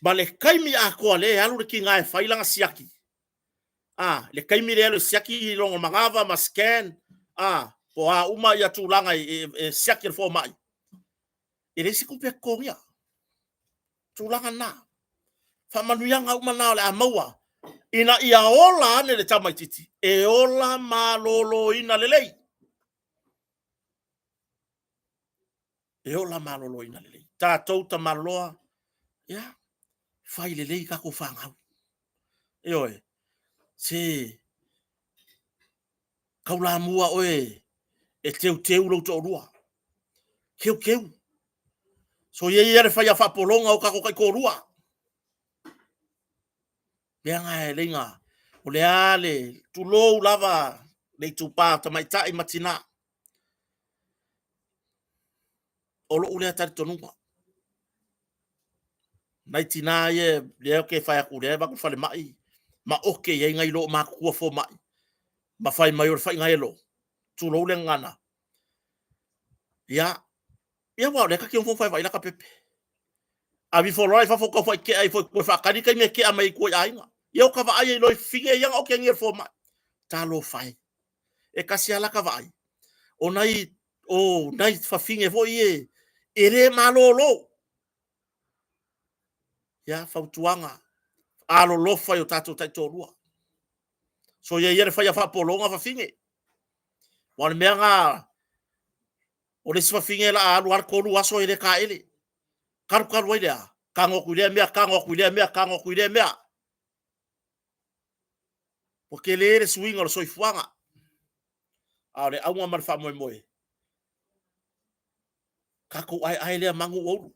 Ma le taimi atoa lea e alu le tina e fai lana siaki. A, le taimi lea e alu e siaki i lona manava ma scan, a, po o a uma ia tulaga e, e, e siaki e le fomai. E leai se tupe e totogia. Tulaga na. Faamanuiaga uma na o le a maua ina ia ola ane le tamaititi e ola maloloina lelei. E ola maloloina lelei. Tatou tamaloloa, ia, fai lelei tatou fanau. Ioe, se taulamua oe e teuteu lou toalua. Teuteu. Soia ia le fai a faapologa o tatou taitoalua. Mea na e leiga. O le a le tulou lava le itupa o tamaitai ma tina. O lou lea talitonuga. Nai tina ia lea ou te fai atu lea e avatu i le falemai ma ote i ai nai lo matutua fomai ma fai mai o le faiga elo, tulou le gagana. Ia, ia aua o lea ta te nofo vaivai lata pepe. Ave ifo loa i fafo tau faitea ifo i tua e faatali taimi e tea mai ai i tua i aiga. Ia o ta vaai ai loa i fafine ia na otegia e le fomai. Talofa e. E tasi lava lata vaai, o nai, o nai fafine foi ia e le malolo. Ia, fautuaga, alolofa i o tatou taitoalua. Soia ia le faia faapologa fafine. Aua o le mea lena, o le isi fafine o le a alu lava le 3 aso e le taele. Talu talu ai le a? Tago atu i lea mea, tago atu i lea mea, tago atu i lea mea. Ua tele le suiga o le soifuaga. A o le auga ma le faamoemoe, tatou aeae lea manu ua ulu.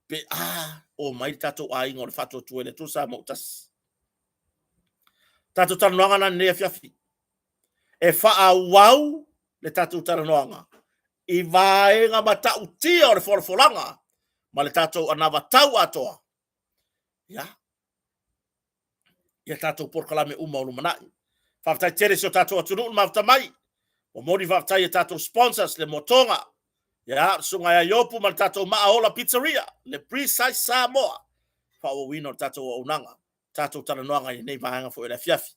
Pe a omai le tatou aiga o le Faatuatua i le Atua Samoa ua Tasi. Tatou talanoaga la lenei afiafi. E faaauau le tatou talanoaga i vaega matautia o le folafolaga ma le tatou anavatau atoa. Ia, ia tatou polokalame uma o lumanai. Faafetai tele i si o tatou atunuu le mafuta mai. Momoli faafetai i tatou sponsors le Motoga, ia, le Susuga ia Iopu ma le tatou Maaola Pizzeria, le Precise Samoa, faaauauina o le tatou auaunaga, tatou talanoaga i lenei vaega foi o le afiafi.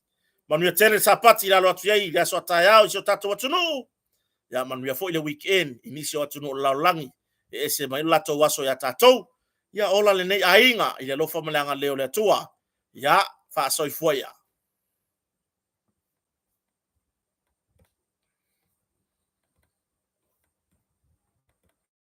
Manuia tele le Sapati i le alo atu i ai i le aso a taeao i si o tatou atunuu. Ia manuia foi le weekend i nisi o atunuu o le lalolagi e ese mai le latou aso ia tatou. Ia ola lenei aiga i le alofa ma le agalelei o le Atua. Ia faasoifua ia.